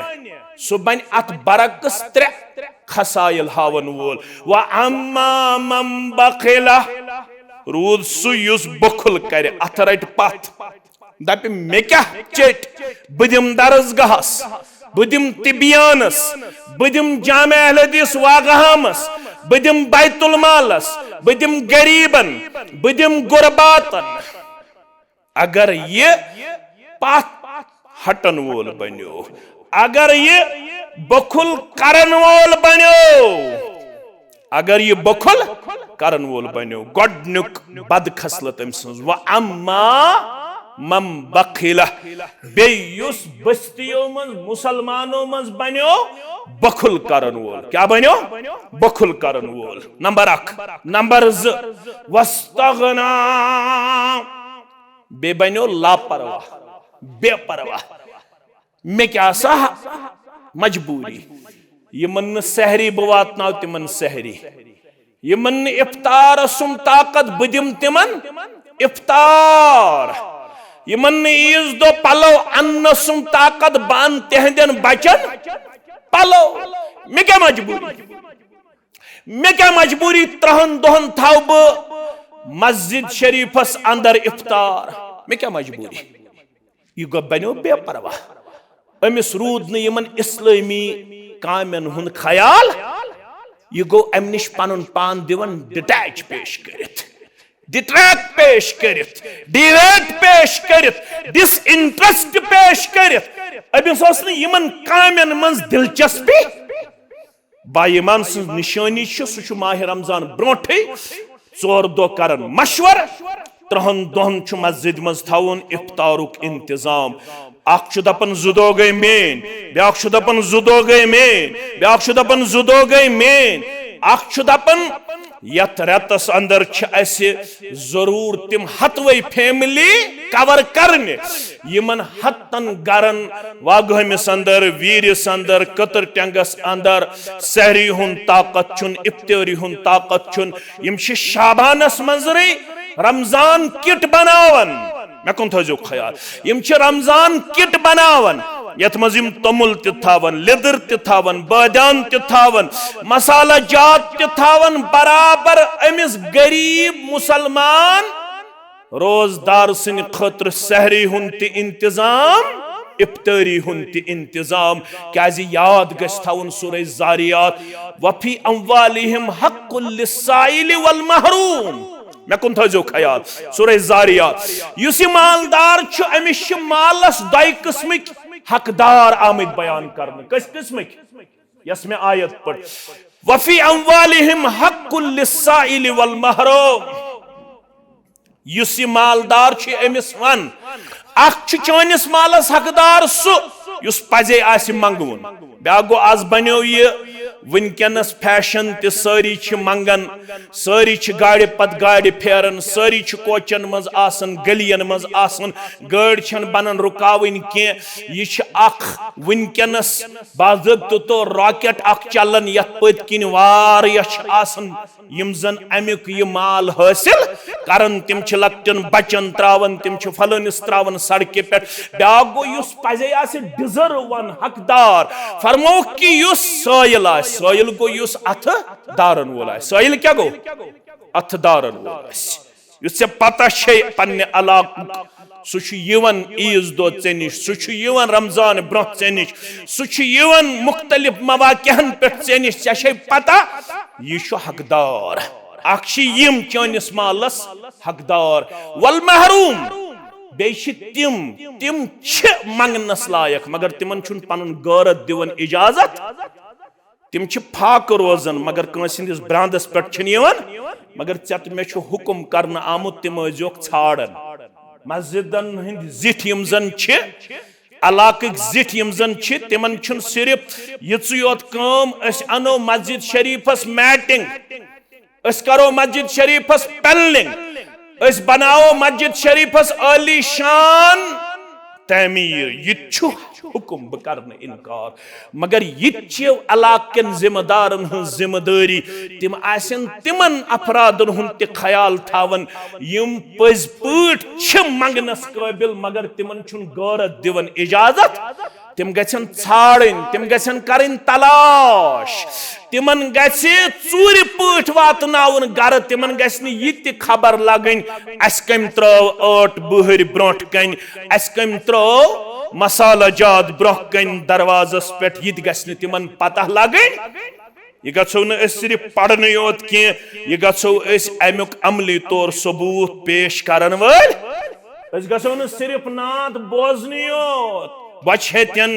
سُہ بنہِ اتھ برعکس ترٛےٚ خصائل ہاون وول۔ وَأَمَّا مَنْ بَخِلَ، روٗد سُہ یُس بخل کرِ، اتھ رٹہِ پتھ۔ دپہِ، "مےٚ کیٛاہ چیٚٹۍ؟ بہٕ دِمہٕ درسگاہس، بہٕ دِمہٕ طبیانس، بہٕ دِمہٕ جامع اہل حدیث واگہامس، بہٕ دِمہٕ بیت المالس، بہٕ دِمہٕ غریبن، بہٕ دِمہٕ غرباتن۔" اگر یہِ پتھ ہٹن وول بنیو، اگر یہِ بخل کرن وول بنیو، اگر یہِ بۄکھل کرن وول بنیو، گۄڈنیُک بد خصلت أمۍ سٕنٛز، "وَأَمَّا مَنْ بَخِلَ"، بیٚیہِ یُس بستیو منٛز، مسلمانو منٛز بنیو بۄکھل کرن وول۔ کیٛاہ بنیو؟ بۄکھل کرن وول۔ نمبر اکھ۔ نمبر زٕ، "وَاسْتَغْنَا"، بیٚیہِ بنیو لاپرواہ، بے پرواہ۔ مےٚ کیٛاہ سا مجبوٗری؟ یِمن نہٕ سحری بہٕ واتناو تِمن سحری، یِمن نہٕ افطارس سُم طاقت بہٕ دِمہٕ تِمن افطار، یِمن نہٕ عیٖذ دۄہ پلو اننس سُم طاقت بہٕ انہٕ تِہنٛدٮ۪ن بچن پلو۔ مےٚ کیٛاہ مجبوٗری؟ مےٚ کیٛاہ مجبوٗری، ترٛہن دۄہن تھاوٕ بہٕ مسجد شریفس اندر افطار؟ مےٚ کیٛاہ مجبوٗری؟ یہِ گوٚو، بنیو بے پرواہ۔ أمِس روٗد نہٕ یِمن اسلٲمی کامٮ۪ن ہُنٛد خیال۔ یہِ گوٚو اَمہِ نِش پنُن پان دِوان detach پیش کٔرِتھ، detract پیش کٔرِتھ، deviate پیش کٔرِتھ، disinterest پیش کٔرِتھ۔ أمِس اوس نہٕ یِمن کامٮ۪ن منٛز دلچسپی۔ با ایمان سٕنٛز نِشٲنی چھِ، سُہ چھُ ماہِ رمضان برونٛٹھٕے ژور دۄہ کران مشورٕ، ترٛہن دۄہن چھُ مسجد منٛز تھاوُن افطارُک انتظام۔ اکھ چھُ دپان، "زٕ دۄہ گٔے مین"، بیٛاکھ چھُ دپان، "زٕ دۄہ گٔے مین"، بیٛاکھ چھُ دپان، "زٕ دۄہ گٔے مین"۔ اکھ چھُ دپان، یتھ رٮ۪تس اندر چھِ اسہِ ضروٗر تِم ہتوے family cover کرنہِ، یِمن ہتن گرن، واگہٲمِس اندر، ویٖرِس اندر، کٔتٕر ٹٮ۪نٛگس اندر، سحری ہُنٛد طاقت چھُن، افطٲری ہُنٛد طاقت چھُن۔ یِم چھِ شعبانس منٛزرٕے رمضان kit بناوان۔ مےٚ کُن تھٲیزیو خیال، یِم چھِ رمضان kit بناوان، یتھ منٛز یِم توٚمُل تہِ تھاون، لیٚدٕر تہِ تھاون، بٲدیان تہِ تھاون، مسالہ جات تہِ تھاون، برابر أمِس غریب مسلمان روزدار سٕنٛدِ خٲطرٕ سحری ہُنٛد تہِ انتظام، افطٲری ہُنٛد تہِ انتظام، کیازِ یاد گژھِ تھاوُن سورہ زاریات، "وفی اموالہم حق للسائل والمحروم"۔ مےٚ کُن تھٲیزیو خیال، سورہ زاریات۔ یُس یہِ مالدار چھُ، أمِس چھِ مالس دۄیہِ قٕسمٕکۍ حقدار آمٕتۍ بیان کرنہٕ۔ کٔژ قٕسمٕکۍ؟ یۄس مےٚ آیت پٔر، "وفی اموالہم حق للسائل والمحروم"۔ یُس یہِ مالدار چھُ، أمِس وَن، اکھ چھُ چٲنِس مالس حقدار سُہ یُس پزے آسہِ منگوُن۔ بیٛاکھ گوٚو، از بنیو یہِ وٕنکیٚنس fashion تہِ، سٲری چھِ منگان، سٲری چھِ گاڑِ پتہٕ گاڑِ پھیران، سٲری چھِ کوچن منٛز آسان، گلین منٛز آسان، گٲڑۍ چھنہٕ بنان رُکاوٕنۍ کینٛہہ۔ یہِ چھِ اکھ وٕنکیٚنس باضٲبطہٕ طور rocket اکھ چلان، یتھ پٔتۍ کِنۍ واریاہ چھِ آسان، یِم زن امیُک یہِ مال حٲصِل کرن، تِم چھِ لۄکٹٮ۪ن بچن تراوان، تِم چھِ فلٲنِس تراوان سڑکہِ پٮ۪ٹھ۔ بیٛاکھ گوٚو، یُس پزے آسہِ deserve وَن، حقدار، فرمووُکھ کہِ یُس سٲیِل آسہِ، سٲیِل گوٚو یُس اتھٕ دارن وول آسہِ۔ سٲیِل کیٛاہ گوٚو؟ اتھٕ دارن وول آسہِ۔ یُس ژےٚ پتہ چھے پننہِ علاقُک، سُہ چھُ یِوان عیٖذ دۄہ ژےٚ نِش، سُہ چھُ یِوان رمضان برونٛہہ ژےٚ نِش، سُہ چھُ یِوان مُختلف مواقعن پٮ۪ٹھ ژےٚ نِش، ژےٚ چھے پتہ یہِ چھُ حقدار۔ اکھ چھِ یِم چٲنِس مالس حقدار، والمحروم، بیٚیہِ چھِ تِم، تِم چھِ منٛگنس لایق مگر تِمن چھُنہٕ پنُن غٲرت دِوان اجازت۔ تِم چھِ فاقہٕ روزان، مگر کٲنٛسہِ ہٕنٛدِس براندس پٮ۪ٹھ چھِنہٕ یِوان۔ مگر ژےٚ تہٕ مےٚ چھُ حُکم کرنہٕ آمُت، تِم ٲسۍزیوکھ ژھانڈان۔ مسجدن ہٕنٛدۍ زِٹھۍ یِم زن چھِ، علاقٕکۍ زِٹھۍ یِم زن چھِ، تِمن چھُنہٕ صرف یِژٕے یوت کٲم، أسۍ انو مسجد شریفس matting، أسۍ کرو مسجد شریفس panelling، أسۍ بناوو مسجد شریفس عالی شان تعمیٖر۔ یہِ تہِ چھُ حُکم، بہٕ کرٕ نہٕ انکار۔ مگر یہِ تہِ چھِ علاقہٕ کٮ۪ن ذمہٕ دارن ہٕنٛز ذمہٕ دٲری، تِم آسن تِمن افرادن ہُنٛد تہِ خیال تھاوان، یِم پٔزۍ پٲٹھۍ چھِ منٛگنس قٲبل، مگر تِمن چھُنہٕ غٲرت دِوان اجازت۔ تِم گژھن ژھانڈٕنۍ، تِم گژھن کرٕنۍ تلاش، تِمن گژھِ ژوٗرِ پٲٹھۍ واتناوُن گرٕ، تِمن گژھِ نہٕ یہِ تہِ خبر لگٕنۍ، اسہِ کٔمۍ ترٲو ٲٹ بُہٕرۍ برونٛٹھ کنہِ، اسہِ کٔمۍ ترٲو مسالہ جات برونٛہہ کنہِ دروازس پٮ۪ٹھ، یہِ تہِ گژھِ نہٕ تِمن پتہ لگٕنۍ۔ یہِ گژھو نہٕ أسۍ صرف پرنٕے یوت کینٛہہ، یہِ گژھو أسۍ امیُک عملی طور ثبوت پیش کرن وٲلۍ۔ أسۍ گژھو نہٕ صرف نعت بوزنٕے یوت، بۄچھِ ہیٚتٮ۪ن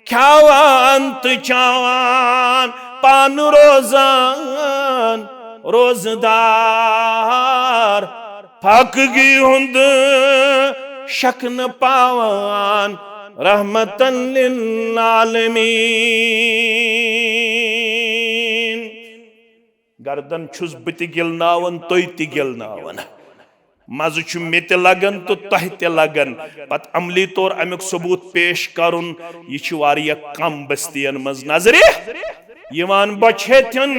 کھٮ۪وان تہٕ چٮ۪وان، پان روزان روزدار، فاقگی ہُنٛد شک نہٕ پاوان، رحمتن للعالمین۔ گردن چھُس بہٕ تہِ گِلناوان، تُہۍ تہِ گِلناوان۔ مزٕ چھُ مےٚ تہِ لگان تہٕ تۄہہِ تہِ لگان۔ پتہٕ عملی طور امیُک ثبوت پیش کرُن، یہِ چھِ واریاہ کم بستین منٛز نظرِ یِوان۔ بۄچھِ ہیٚتھٮ۪ن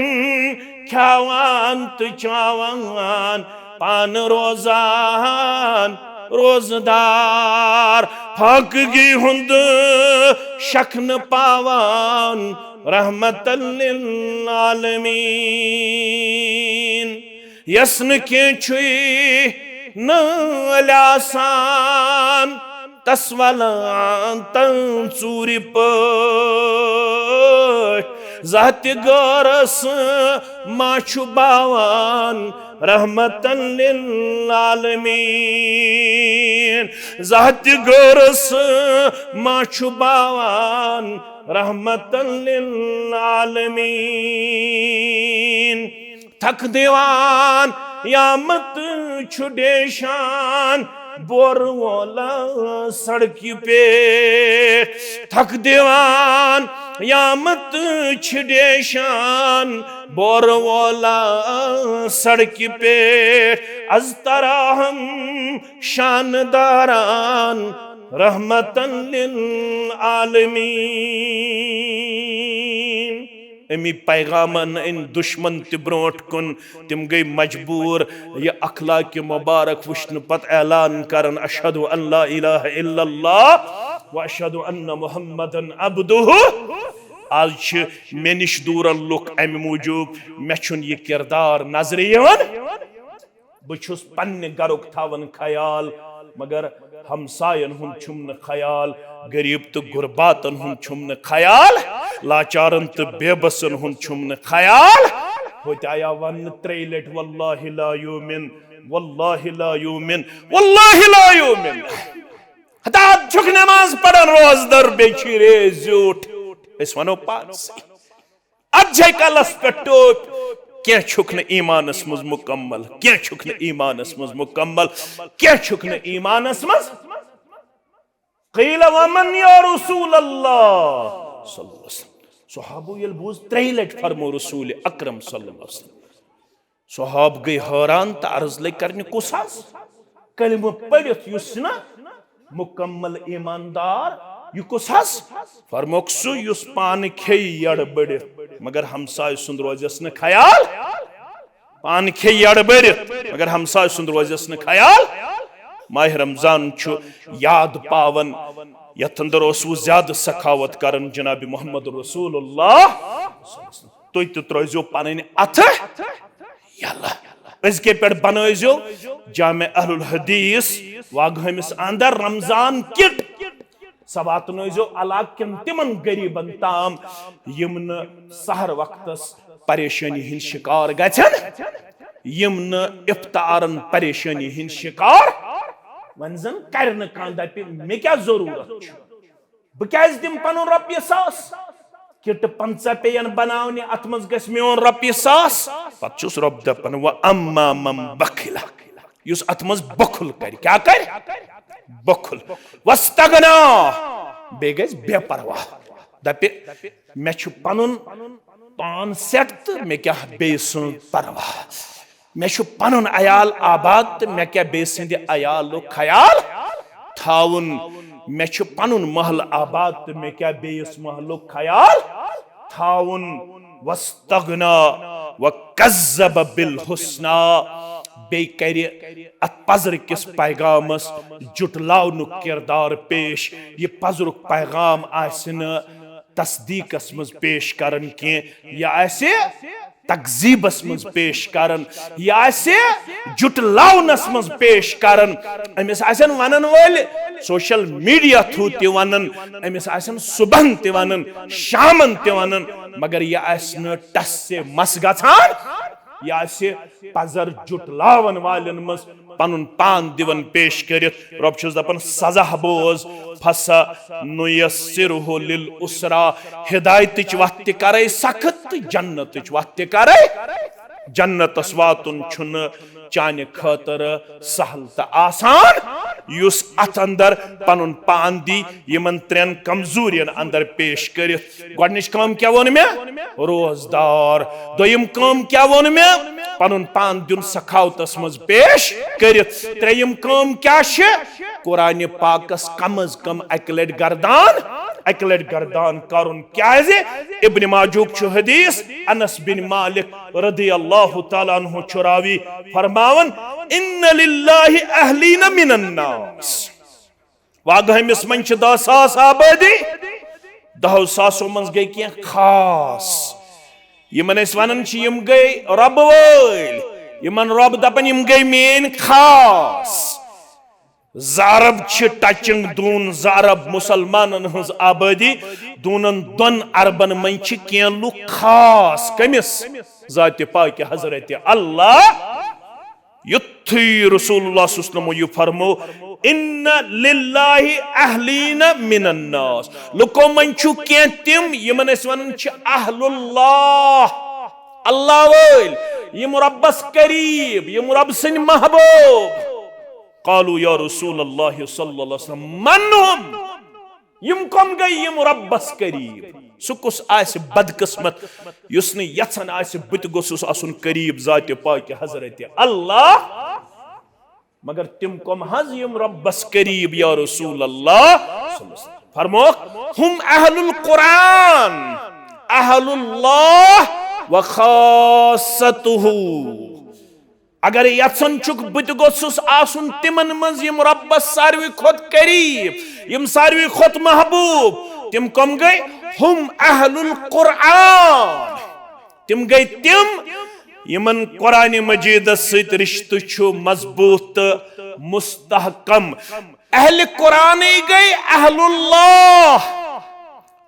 کھیاوان تہٕ چاوان، پانہٕ روزان روزدار، فاقگی ہُنٛد شک نہٕ پاوان، رحمتن للعالمین۔ یس نہٕ کینٛہہ چھُے نٲلۍ آسان، تس ولان تن ژوٗرِ پٲٹھۍ۔ زانٛہہ تہِ غٲرس ما چھُ باوان، رحمتن للعالمین۔ زانٛہہ تہِ غٲرس ما چھُ باوان، رحمتن للعالمین۔ تھکھ دِوان یامت چھُ ڈیشان، بور وولا سڑکہِ پٮ۪ٹھ۔ تھکھ دِوان یامت چھُ ڈیشان، بور وولا سڑکہِ پٮ۪ٹھ۔ از تراہم شانداران، رحمتن للعالمین۔ امی پیغامن أنۍ دشمن تہِ برونٛٹھ کُن، تِم گٔے مجبوٗر۔ یہِ اخلاق مبارک وٕچھنہٕ پتہٕ اعلان کران، اشہد ان لا الہ الا اللہ و اشہد ان محمدن عبدہ۔ آز چھِ مےٚ نِش دوٗرن لُکھ امہِ موٗجوٗب، مےٚ چھُنہٕ یہِ کردار نظرِ یِوان۔ بہٕ چھُس پننہِ گرُک تھاوان خیال، مگر ہمساین ہُنٛد چھُم نہٕ خیال، غریب تہٕ غرباتن ہُنٛد چھُم نہٕ خیال، لاچارن تہٕ بے بسن ہُنٛد چھُم نہٕ خیال۔ ہوتہِ آیا وننہٕ ترٛیٚیہِ لٹہِ، واللہ لا یؤمن، واللہ لا یؤمن، واللہ لا یؤمن۔ ہتا چھُکھ نماز پران روزدر، بیٚیہِ چھُے ریز زیوٗٹھ۔ أسۍ ونو پانسٕے۔ اتھ جایہِ کلس پٮ۪ٹھ ٹوپۍ، کینٛہہ چھُکھ نہٕ ایمانس منٛز مکمل، کینٛہہ چھُکھ نہٕ ایمانس منٛز مکمل، کینٛہہ چھُکھ نہٕ ایمانس منٛز۔ قیل ومن یا رسول اللہ صلی اللہ علیہ وسلم۔ صحابو ییٚلہِ بوٗز، ترٛیٚیہِ لٹہِ فرمو رسول اکرم صلی اللہ علیہ وسلم۔ صحاب گٔے حٲران تہٕ عرض لٔگۍ کرنہِ، کُس حظ؟ کلمہٕ پٔرِتھ یُس نہٕ مکمل ایماندار، یہِ کُس حظ؟ فرموکھ، سُہ یُس پانہٕ کھیٚیہِ یڑ بٔڑِتھ مگر ہمسایہِ سُنٛد روزٮ۪س نہٕ خیال۔ پانہٕ کھیٚیہِ یڑ بٔڑِتھ مگر ہمسایہِ سُنٛد روزٮ۪س نہٕ خیال۔ ماہ رمضان چھُ یاد پاوان، یتھ اندر اوسوٕ زیادٕ سخاوت کران جناب محمد رسول اللہ۔ تُہۍ تہِ ترٲوزیو پنٕنۍ اتھٕ یلہٕ۔ أزکہِ پٮ۪ٹھ بنٲوزیو جامع اہل الحدیث واگہٲمِس اندر رمضان کِٹ۔ سۄ واتنٲوزیو علاقہٕ کٮ۪ن تِمن غریبن تام، یِم نہٕ سحر وقتس پریشٲنی ہٕنٛدۍ شکار گژھن، یِم نہٕ افطارن پریشٲنی ہٕنٛدۍ شکار۔ وۄنۍ زن کرِ نہٕ کانٛہہ، دپہِ، مےٚ کیٛاہ ضروٗرت چھُ؟ بہٕ کیٛازِ دِمہٕ پنُن رۄپیہِ ساس؟ کِٹہٕ پنٛژاہ پیٚین بناونہِ، اتھ منٛز گژھِ میون رۄپیہِ ساس۔ پتہٕ چھُس رۄب دپان، "وَأَمَّا مَن بَخِلَ"، یُس اتھ منٛز بخل کرِ، کیٛاہ کرِ؟ بخل۔ "وَاسْتَغْنَىٰ"، بیٚیہِ گژھِ بے پرواہ، دپہِ، "مےٚ چھُ پنُن پان سیٹ تہٕ مےٚ کیٛاہ بیٚیہِ سٕنٛز پرواہ۔" مےٚ چھُ پنُن عیال آباد تہٕ مےٚ کیٛاہ بیٚیہِ سٕنٛدِ عیالُک خیال تھاوُن۔ مےٚ چھُ پنُن محلہٕ آباد تہٕ مےٚ کیٛاہ بیٚیِس محلُک خیال تھاوُن۔ "وَاسْتَغْنَىٰ وَكَذَّبَ بِالْحُسْنَىٰ"، بیٚیہِ کرِ اتھ پزرٕ کِس پیغامس جُٹلاونُک کردار پیش۔ یہِ پزرُک پیغام آسہِ نہٕ تصدیقس منٛز پیش کران کینٛہہ، یہِ آسہِ تکذیبس منٛز پیش کران، یہِ آسہِ جُٹلاونس منٛز پیش کران۔ أمِس آسن ونن وٲلۍ سوشل میڈیا تھرو تہِ ونان، أمِس آسن صبحن تہِ ونان، شامن تہِ ونان، مگر یہِ آسہِ نہٕ ٹس سے مس گژھان۔ یہِ آسہِ پزر جُٹلاون والٮ۪ن منٛز پنُن پان دِوان پیش کٔرِتھ۔ رۄب چھُس دپان، سزا بوز، فسنیسرہ للعسری، ہدایتٕچ وتھ تہِ کرے سخت تہٕ جنتٕچ وتھ تہِ کرے۔ جنتس واتُن چھُنہٕ چانہِ خٲطرٕ سہل تہٕ آسان، یُس اتھ اندر پنُن پان دی یِمن ترٛٮ۪ن کمزورین اندر پیش کٔرِتھ۔ گۄڈٕنِچ کٲم کیٛاہ ووٚن مےٚ؟ روزدار۔ دوٚیِم کٲم کیٛاہ ووٚن مےٚ؟ پنُن پان دیُن سخاوتس منٛز پیش کٔرِتھ۔ ترٛیٚیِم کٲم کیٛاہ چھِ؟ قرآنِ پاکس کم از کم اکہِ لٹہِ گردان، اکہِ لٹہِ گردان کرُن۔ کیٛازِ؟ ابن ماجہُک چھُ حدیث، انس بن مالک رضی اللہ تعالیٰ عنہ چھُ راوی، فرماوان، ان للہ اہلین من الناس۔ واگہٲمِس منٛز چھِ دَہ ساس آبٲدی، دَہو ساسو منٛز گٔے کینٛہہ خاص، یِمن أسۍ وَنان چھِ یِم گٔے رۄبہٕ وٲلۍ، یِمن رۄب دَپان یِم گٔے میٲنۍ خاص۔ زٕ ارب چھِ ٹچنگ دوٗن، زٕ ارب مُسلمانن ہٕنٛز آبٲدی، دوٗنن دۄن اربن منٛز چھِ کینٛہہ لُکھ خاص۔ کٔمِس؟ ذاتِ پاکہِ حضرت اللہ۔ یُتھُے رسول اللہ صلی اللہ علیہ وسلم یہِ فرمو، ان للہ اہلین من الناس، لُکو منٛز چھُ کینٛہہ تِم یِمن أسۍ ونان چھِ اہل اللہ، اللہ وٲلۍ، یِم رۄبس قریب، یِم رۄب سٕنٛدۍ محبوب۔ قالوا یا رسول اللہ صلی اللہ علیہ وسلم، من ہم؟ یِم کم گٔے یِم رۄبس قریب؟ سُہ کُس آسہِ بدقسمت یُس نہٕ یژھان آسہِ بہٕ تہِ گوٚژھُس آسُن قریب ذاتِ پاکہِ حضرت اللہ؟ مگر تِم کم حظ یِم رۄبس قریب یا رسول اللہ؟ فرموکھ، ہم اہل القرآن، اہل اللہ و خاصتہ۔ اگر یژھان چھُکھ بہٕ تہِ گوٚژھُس آسُن تِمن منٛز یِم رۄبس ساروی کھۄتہٕ قریب، یِم ساروی کھۄتہٕ محبوب، تِم کم گٔے؟ ہم اہل القرآن، تِم گٔے تِم یِمن قرآن مجیدس سۭتۍ رشتہٕ چھُ مضبوط تہٕ مستحکم۔ اہل قرآنٕے گٔے اہل اللہ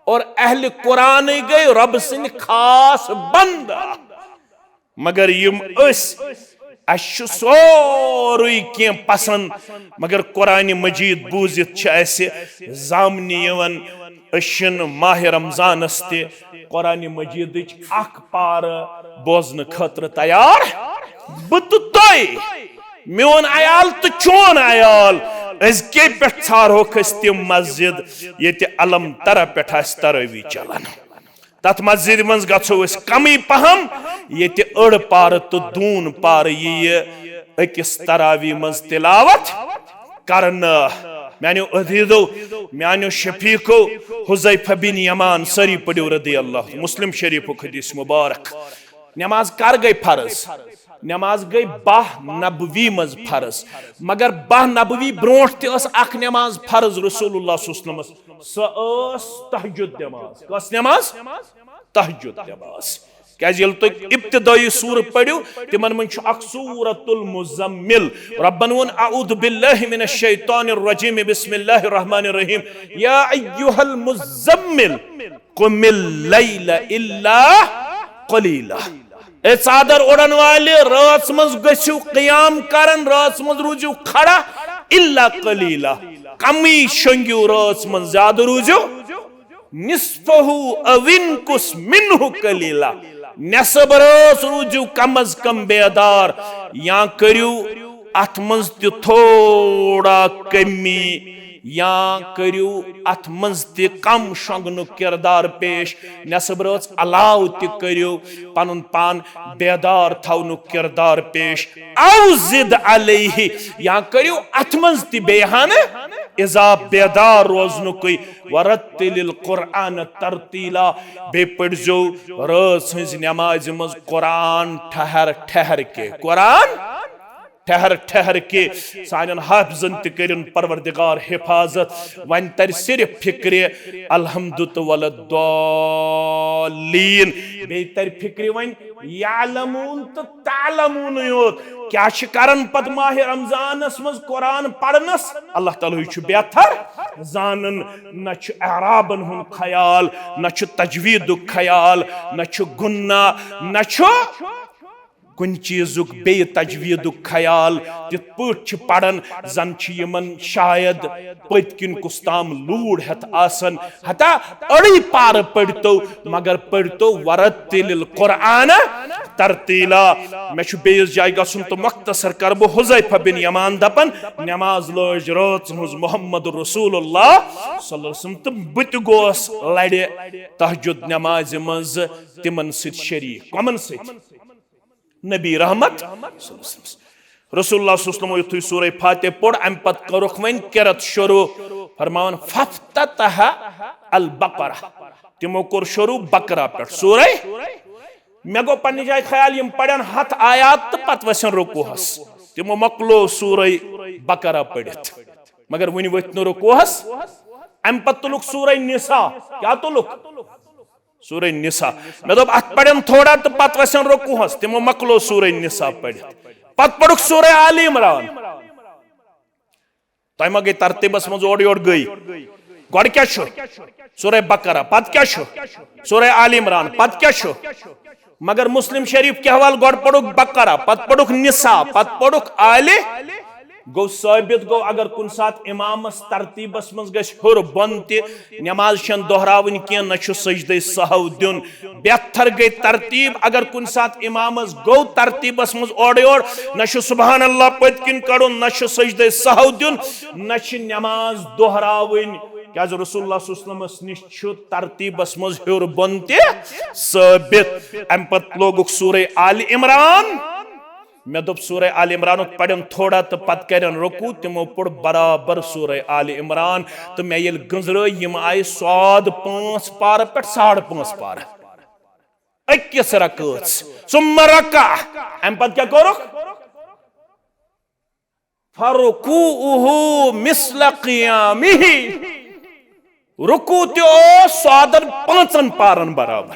اور اہل قرآنٕے گٔے رۄب سٕنٛدۍ خاص بندٕ۔ مگر یِم أسۍ، اَسہِ چھُ سورُے کینٛہہ پسند، مگر قرآن مجید بوٗزِتھ چھِ اَسہِ زامنہِ یِوان۔ أسۍ چھِنہٕ ماہِ رمضانس تہِ قرآن مجیدٕچ اکھ پارٕ بوزنہٕ خٲطرٕ تیار۔ بہٕ تہٕ تُہۍ، میون عیال تہٕ چون عیال، أزکے پٮ۪ٹھ ژھارہوکھ أسۍ تِم مسجد ییٚتہِ الم ترہ پٮ۪ٹھ آسہِ تراویح چلان۔ تتھ مسجد منٛز گژھو أسۍ کمٕے پہم، ییٚتہِ أڑ پارٕ تہٕ دوٗن پارٕ یِیہِ أکِس تراویح منٛز تلاوت کرنہٕ۔ میانیو عزیزو، میانیو شفیقو، حذیفہ بن یمان، سٲری پٔرِو رضی اللہ، مسلم شریفُک حدیث مبارک۔ نماز کر گٔے فرض؟ نماز گٔے باہ نبوی منٛز فرض، مگر باہ نبوی برونٹھ تہِ ٲس اکھ نماز فرض رسول اللہ صلی اللہ علیہ وسلمس۔ سۄ ٲس تہجد نماز۔ کۄس نماز؟ تہجد نماز۔ کیازِ ییٚلہِ تُہۍ ابتدٲیی سورٕ پٔرِو، تِمن منٛز چھُ اکھ سورۃ المزمل۔ رۄبن ووٚن، اعوذ باللہ من الشیطان الرجیم، بسم اللہ الرحمن الرحیم، یا ایھا المزمل قم اللیل الا قلیلا۔ اے ژادر اوڑن والہِ، رٲژ منٛز گٔژھِو قیام کرن، رٲژ منٛز روٗزِو کھڑا، الا قلیلا، کمٕے شۄنگِو رٲژ منٛز، زیادٕ روٗزِو۔ نصفہ او انقص منہ قلیلا، نصف رٲژ روٗزِو کم از کم بیدار، یا کٔرِو اتھ منٛز تہِ تھوڑا کمی، یا کٔرِو اتھ منٛز تہِ کم شۄنگنُک کردار پیش، نصف رٲژ علاوٕ تہِ کٔرِو پنُن پان بیدار تھاونُک کردار پیش۔ او زد علیہ، یا کٔرِو اتھ منٛز تہِ بیٚیہِ ہن اضافہٕ بیدار روزنُکُے۔ ورتل القرآن ترتیلا، بیٚیہِ پٔرزیو رٲژ ہٕنٛزِ نمازِ منٛز قرآن ٹھہر ٹھہر کے، قرآن ٹھہر ٹھہر کے۔ سانٮ۪ن حافظن تہِ کٔرِن پروردگار حفاظت۔ وۄنۍ ترِ صرف فکرِ الحمد تہٕ ولا الضالین، بیٚیہِ ترِ فکرِ وۄنۍ یعلمون تہٕ تعلمون یوت۔ کیٛاہ چھِ کران پتہٕ ماہِ رمضانس منٛز قرآن پرنس؟ اللہ تعالیٰ ہٕے چھُ بہتر زانان۔ نہ چھُ اعرابن ہُنٛد خیال، نہ چھُ تجویدُک خیال، نہ چھُ غنہ، نہ چھُ کُنہِ چیٖزُک بیٚیہِ تجویٖدُک خیال، تِتھ پٲٹھۍ چھِ پران زن چھِ یِمن شاید پٔتۍ کِنۍ کُس تام لوٗر ہٮ۪تھ آسان، ہتا أڑٕے پارٕ پٔرۍتو، مگر پٔرۍتو ورتل القرآن ترتیلا۔ مےٚ چھُ بیٚیِس جایہِ گژھُن تہٕ مختصر کرٕ بہٕ۔ حذیفہ بن یمان دپان، نماز لٲج رٲژ ہٕنٛز محمد رسول اللہ صلی اللہ علیہ وسلم تہٕ بہٕ تہِ گوس لرِ تہجد نمازِ منٛز تِمن سۭتۍ شریٖک۔ کمن سۭتۍ؟ نبی رحمت صلی اللہ علیہ وسلم۔ رسول اللہ صلی اللہ علیہ وسلم یُتھُے سورہ فاتحہ پوٚر، امہِ پتہٕ کٔرٕکھ وۄنۍ قرت شروع، فرماوان، فافتتح البقرہ۔ تِمو کوٚر شروع بقرہ پٮ۪ٹھ۔ سورہ، مےٚ گوٚو پننہِ جایہِ خیال، یِم پرن ہتھ آیات تہٕ پتہٕ وسن رکوعس۔ تِمو مۄکلو سورہ بقرہ پٔرِتھ، مگر وُنہِ ؤتھۍ نہٕ رکوعس۔ امہِ پتہٕ تُلُکھ سورہ نساء۔ کیٛاہ تُلُکھ؟ سورہ نساء۔ مےٚ دوٚپ، اتھ پرن تھوڑا تہٕ پتہٕ وسن رکوعس۔ تِمو مۄکلو سورہ نساء پٔرِتھ۔ پتہٕ پوٚرُکھ سورہ آل عمران۔ تۄہہِ ما گٔے ترتیٖبس منٛز اورٕ یورٕ گٔے؟ گۄڈٕ کیٛاہ چھُ؟ سورہ بقرہ۔ پتہٕ کیٛاہ چھُ؟ سورہ آل عمران۔ پتہٕ کیٛاہ چھُ؟ مگر مسلم شریف کہِ حوالہٕ گۄڈٕ پوٚرُکھ بقرہ، پتہٕ پوٚرُکھ نساء، پتہٕ پوٚرُکھ آلِ۔ گوٚو ثٲبت گوٚو، اگر کُنہِ ساتہٕ امامس ترتیٖبس منٛز گژھِ ہیوٚر بۄن تہِ، نماز چھَنہٕ دۄہراوٕنۍ کینٛہہ، نہ چھُ سجدے سہو دیُن۔ بہتر گٔے ترتیٖب، اگر کُنہِ ساتہٕ امامس گوٚو ترتیٖبس منٛز اورٕ یور، نہ چھُ سبحان اللہ پٔتۍ کِنۍ کڑُن، نہ چھُ سجدے سہو دیُن، نہ چھِ نماز دۄہراوٕنۍ۔ کیازِ رسول اللہ صلی اللہ علیہ وسلمس نِش چھُ ترتیٖبس منٛز ہیوٚر بۄن تہِ ثٲبت۔ امہِ پتہٕ لوگُکھ سورہ آل عمران۔ مےٚ دوٚپ، سورہ آل عمرانُک پرن تھوڑا تہٕ پتہٕ کرن رکوع۔ تِمو پوٚر برابر سورہ آل عمران۔ تہٕ مےٚ ییٚلہِ گٔنزرٲے، یِم آیہِ صاد پانٛژھ پارٕ پٮ۪ٹھ ساڑٕ پانٛژھ پارٕ أکِس رکٲژ۔ ثم رکع۔ امہِ پتہٕ کیٛاہ کوٚرُکھ؟ فرکوعہ مثل قیامہ۔ رکوع تہِ اوس صادن پانٛژن پارن برابر۔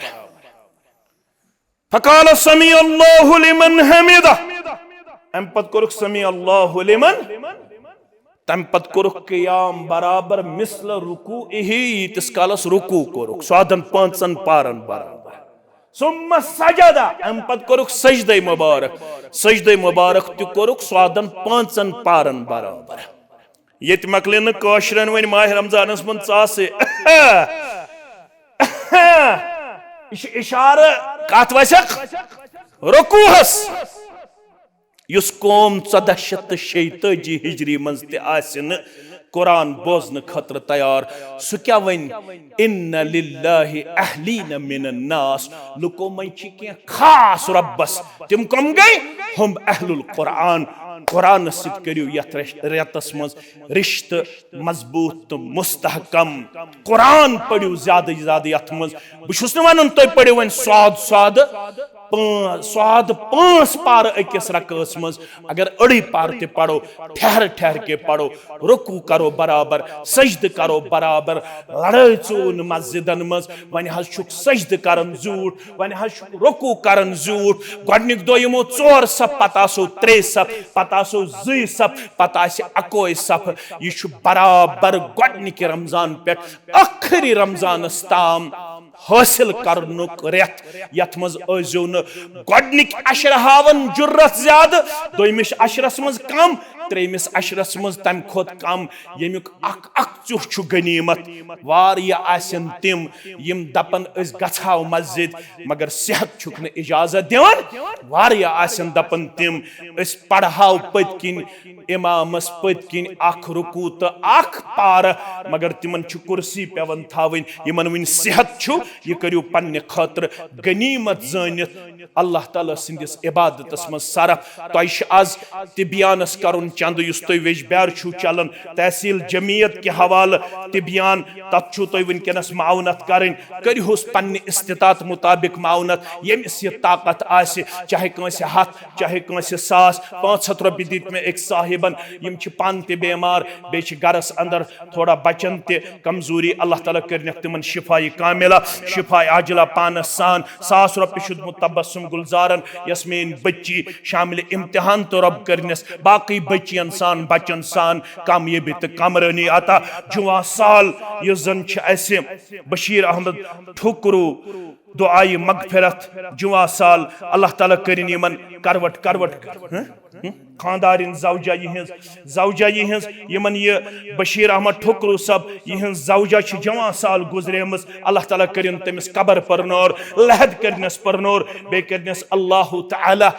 فقال سمع اللہ لمن حمدہ۔ امہِ پتہٕ کوٚرُکھ سمع اللہ لمن۔ تمہِ پتہٕ کوٚرُکھ قیام برابر مثل رکوعہ، ییٖتِس کالس رکوع کوٚرُکھ، صادن پانٛژن پارن برابر۔ ثم سجد، امہِ پتہٕ کوٚرُکھ سجدے مبارک۔ سجدے مبارک تہِ کوٚرُکھ صادن پانٛژن پارن برابر۔ ییٚتہِ مۄکلہِ نہٕ کٲشرٮ۪ن وۄنۍ ماہِ رمضانس منٛز ژاسہٕ۔ یہِ چھُ اشارٕ کتھ وسکھ؟ رکوعس۔ یُس قوم ژۄدہ شیٚتھ تہٕ شیٚیہِ تٲجی ہجری منٛز تہِ آسہِ نہٕ قرآن بوزنہٕ خٲطرٕ تیار، سُہ کیٛاہ وَنہِ؟ ان للہ اہلین من الناس، لُکو منٛز چھِ کینٛہہ خاص رۄبس۔ تِم کم گٔے؟ ہم اہل القرآن۔ قرآنس سۭتۍ کٔرِو یتھ رش-، رٮ۪تس منٛز رشتہٕ مضبوط تہٕ مستحکم۔ قرآن پٔرِو زیادٕ زیادٕ یتھ منٛز۔ بہٕ چھُس نہٕ ونان تُہۍ پٔرِو وۄنۍ سادٕ سادٕ پانٛژھ، سادٕ پانٛژھ پارٕ أکِس رکٲژ منٛز۔ اگر أڑٕے پارٕ تہِ پرو، ٹھہر ٹھہر کے پرو، رکوع کرو برابر، سجدٕ کرو برابر، لڑٲے ژوٗ نہٕ مسجدن منٛز۔ وۄنۍ حظ چھُکھ سجدٕ کران زیوٗٹھ، وۄنۍ حظ چھُکھ رکوع کران زیوٗٹھ۔ گۄڈٕنیُک دۄہ یِمو ژور صف، پتہٕ آسو ترٛےٚ صف، پتہٕ آسو زٕے صف، پتہٕ آسہِ اکوے صف۔ یہِ چھُ برابر گۄڈٕنِکہِ رمضان پٮ۪ٹھ ٲخری رمضانس تام حٲصِل کرنُک رٮ۪تھ، یتھ منٛز ٲسۍزیو نہٕ گۄڈٕنِکۍ عشرٕ ہاوان جُرت زیادٕ، دوٚیمِس عشرس منٛز کم، ترٛیٚیمِس عشرس منٛز تمہِ کھۄتہٕ کم۔ ییٚمیُک اکھ اکھ ژیُہ چھُ غنیمت۔ واریاہ آسن تِم، یِم دپن، أسۍ گژھہو مسجد، مگر صحت چھُکھ نہٕ اجازت دِوان۔ واریاہ آسن دپان تِم، أسۍ پرہاو پٔتۍ کِنۍ امامس پٔتۍ کِنۍ اکھ رکوع تہٕ اکھ پارٕ، مگر تِمن چھُ کرسی پٮ۪وان تھاوٕنۍ۔ یِمن وٕنہِ صحت چھُ، یہِ کٔرِو پننہِ خٲطرٕ غنیمت زٲنِتھ اللہ تعالیٰ سٕنٛدِس عبادتس منٛز صرف۔ تۄہہِ چھُ از تبیانس کرُن چندٕ، یُس تُہۍ ویٚجبیار چھِو چلان، تحصیل جمعیت کہِ حوالہٕ تبیان، تتھ چھُو تۄہہِ وٕنکیٚنس معاونت کرٕنۍ۔ کٔرِہوس پننہِ استطاعت مطابق معاونت، ییٚمِس یہِ طاقت آسہِ، چاہے کٲنٛسہِ ہتھ، چاہے کٲنٛسہِ ساس۔ پانٛژھ ہتھ رۄپیہِ دِتۍ مےٚ أکۍ صاحبن، یِم چھِ پانہٕ تہِ بیمار، بیٚیہِ چھِ گرس اندر تھوڑا بچن تہِ کمزوری۔ اللہ تعالیٰ کٔرِنکھ تِمن شفایہِ کاملہ، شفایہِ عاجلہ پانس سان۔ ساس رۄپیہِ چھُ دیُتمُت تبسم گلزارن، یۄس میٲنۍ بچی شاملِ امتحان تہٕ رۄب کٔرنس باقٕے بچین سان، بچن سان کامیٲبی تہٕ کامرٲنی عطا۔ جُمعہ سال یُس زن چھِ اسہِ بشیر احمد ٹھوکرو دعایہِ مغفرت، جمعہ سال، اللہ تعالیٰ کٔرِن یِمن کروٹ کروٹ، ہہ؟ ہہ؟ خاندارِن زوجہ یِہٕنٛز، زوجہ یِہٕنٛز، یِمن یہِ بشیر احمد ٹھوکرو صٲب یِہٕنٛز زوجہ چھِ جمعہ سال گُزریمٕژ، اللہ تعالیٰ کٔرِن تٔمِس قبر پرنور، لحد کٔرنس پرنور، بیٚیہِ کٔرنس اللہ تعالیٰ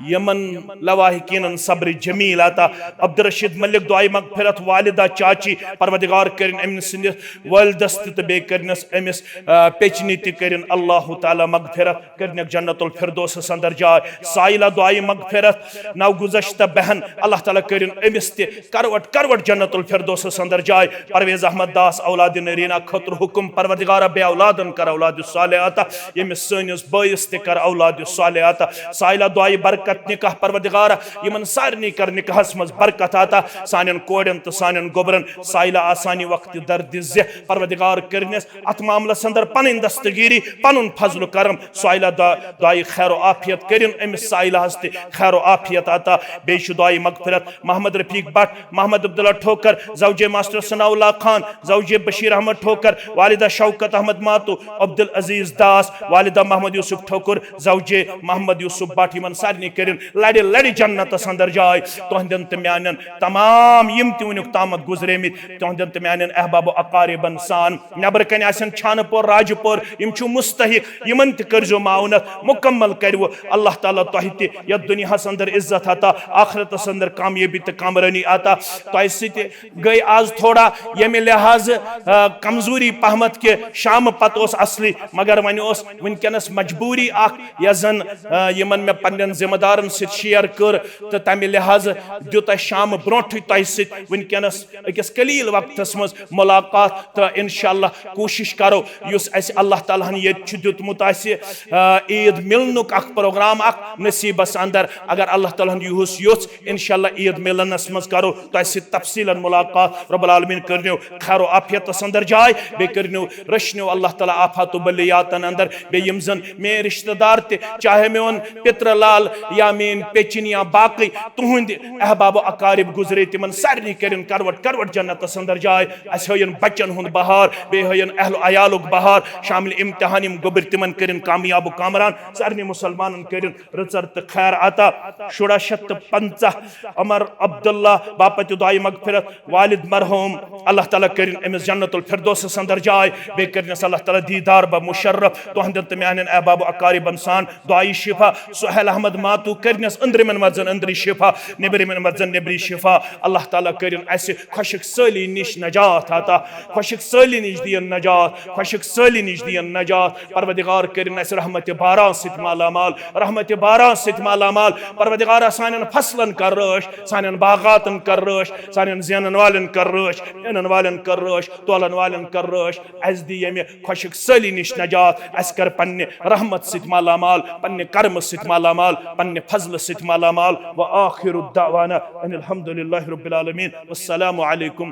یِمن لواحقینن صبر جمیل عطا۔ عبدالرشید ملک دعایہِ مغفرت، والدہ چاچی، پروردگار کٔرِن أمۍ سٕنٛدِس والدس تہِ تہٕ بیٚیہِ کٔرنس أمِس، آ، پیچنہِ تہِ کٔرِن اللہ تعالیٰ مغفرت، کٔرنکھ جنت الفردوسس اندر جاے۔ سائلہ دعایہِ مغفرت، نو گزشتہ بہن، اللہ تعالیٰ کٔرِن أمِس تہِ کروٹ کروٹ جنت الفردوسس اندر جاے۔ پرویز احمد داس اولاد نرینا خٲطرٕ حکم، پروردگارا بے اولادن کر اولاد صالح عطا، ییٚمِس سٲنِس بٲیِس تہِ کر اولاد صالح عطا۔ سائلہ دعایہِ برکت نکاح، پروردگارا یِمن سارنٕے کر نکاحس منٛز برکت عطا، سانٮ۪ن کورٮ۪ن تہٕ سانٮ۪ن گوبرن۔ سائلہ آسانی وقت درد زہ، پروردگار کٔرنس اتھ معاملس اندر پنٕنۍ دستگیری، پنُن فضل و کرم۔ سائلہ دعا-، دعایہِ خیر و عافیت کٔرِن أمِس سائلہس تہِ خیر و عافیت عطا۔ بیٚیہِ چھُ دعایہِ مغفرت محمد رفیق بٹ، محمد عبداللہ ٹھوکر، زوجے ماسٹر ثناء اللہ خان، زوجے بشیر احمد ٹھوکر، والدہ شوکت احمد ماتو، عبدالعزیز داس، والدہ محمد یوسف ٹھوکر، زوجے محمد یوسف بٹ، یِمن سارنٕے کٔرِن لڑِ لڑِ جنتس اندر جاے۔ تُہنٛدٮ۪ن تہٕ میانٮ۪ن تمام یِم تہِ وٕنیُک تامتھ گُزریمٕتۍ، تُہنٛدٮ۪ن تہٕ میانٮ۪ن احباب و اقاربن سان، نٮ۪برٕ کنہِ آسن چھانہٕ پور، راجہٕ پور، یِم چھِ مستحق، یِمن تہِ کٔرزیو معاونت، مکمل کرِوٕ اللہ تعالیٰ تۄہہِ تہِ یتھ دُنیاہس اندر عزت عطا، آخرتس اندر کامیٲبی تہٕ کامرٲنی عطا۔ تۄہہِ سۭتۍ گٔے آز تھوڑا ییٚمہِ لحاظہٕ، آ، کمزوری پہمتھ کہِ شامہٕ پتہٕ اوس اصلی، مگر وۄنۍ اوس وٕنکیٚنس مجبوری اکھ، یۄس زن، آ، یِمن مےٚ پننٮ۪ن ذمہٕ دارن سۭتۍ شیئر کٔر، تہٕ تمہِ لحاظہٕ دیُت اسہِ شامہٕ برونٹھٕے تۄہہِ سۭتۍ وٕنکیٚنس أکِس قلیل وقتس منٛز ملاقات، تہٕ انشاءاللہ کوٗشش کرو یُس اسہِ اللہ تعالیٰ ہن ییٚتہِ چھُ دیُتمُت اسہِ، آ، عید ملنُک اکھ پروگرام اکھ نصیبس اندر، اگر اللہ تعالیٰ ہن یُہُس یوٚژھ، انشاءاللہ عید ملنس منٛز کرو تۄہہِ سۭتۍ تفصیلاً ملاقات۔ رب العالمین کٔرنیو خیر و عافیتس اندر جاے، بیٚیہِ کٔرنیو، رٔچھنیو اللہ تعالیٰ آفات و بلیاتن اندر، بیٚیہِ یِم زن میٲنۍ رشتہٕ دار تہِ، چاہے میون پتر لال یا میٲنۍ پیچِن یا باقٕے تُہنٛدۍ احباب و اقارب گُزرے، تِمن سارنٕے کٔرِن کروٹ کروٹ جنتس اندر جاے۔ اسہِ ہٲیِن بچن ہُنٛد بہار، بیٚیہِ ہٲیِن اہل و عیالُک بہار، شامل امتحان یِم گوٚبٕرۍ تِمن کٔرِن کامیاب و کامران، سارنٕے مسلمانن کٔرِن رٕژر تہٕ خیر عطا۔ شُراہ شیٚتھ تہٕ پنٛژاہ، عمر عبداللہ باپتھ دعایہِ مغفرت، والد مرحوم، اللہ تعالیٰ کٔرِن أمِس جنت الفردوسس اندر جاے، بیٚیہِ کٔرنس اللہ تعالیٰ دیٖدار بہ مشرف۔ تُہنٛدٮ۪ن تہٕ میانٮ۪ن احباب و اقاربن سان دعایہِ شفا، سہیل احمد ماتو کٔرنس أنٛدرِمٮ۪ن مرضن أنٛدری شفا، نیٚبرِمٮ۪ن مرضن نیٚبری شفا۔ اللہ تعالیٰ کٔرِن اسہِ خۄشک سٲلی نِش نجات عطا، خۄشک سٲلی نِش دِیِن نجات، خۄشک سٲلی نِش دِیِن نجات۔ پروردگار کٔرِن اسہِ رحمتِ باران سۭتۍ مالا مال، رحمتِ باران سۭتۍ مالا مال۔ پروردگارا سانٮ۪ن فصلن کر رٲچھ، سانٮ۪ن باغاتن کر رٲچھ، سانٮ۪ن زینن والٮ۪ن کر رٲچھ، انن والٮ۪ن کر رٲچھ، تولن والٮ۪ن کر رٲچھ۔ اسہِ دِ ییٚمہِ خۄشک سٲلی نِش نجات، اسہِ کر پننہِ رحمت سۭتۍ مالا مال، پننہِ کرمہٕ سۭتۍ مالا مال، پننہِ فضلہٕ سۭتۍ مالا مال۔ وآخر دعوانا ان الحمد للہ رب العالمین۔ والسلام علیکم۔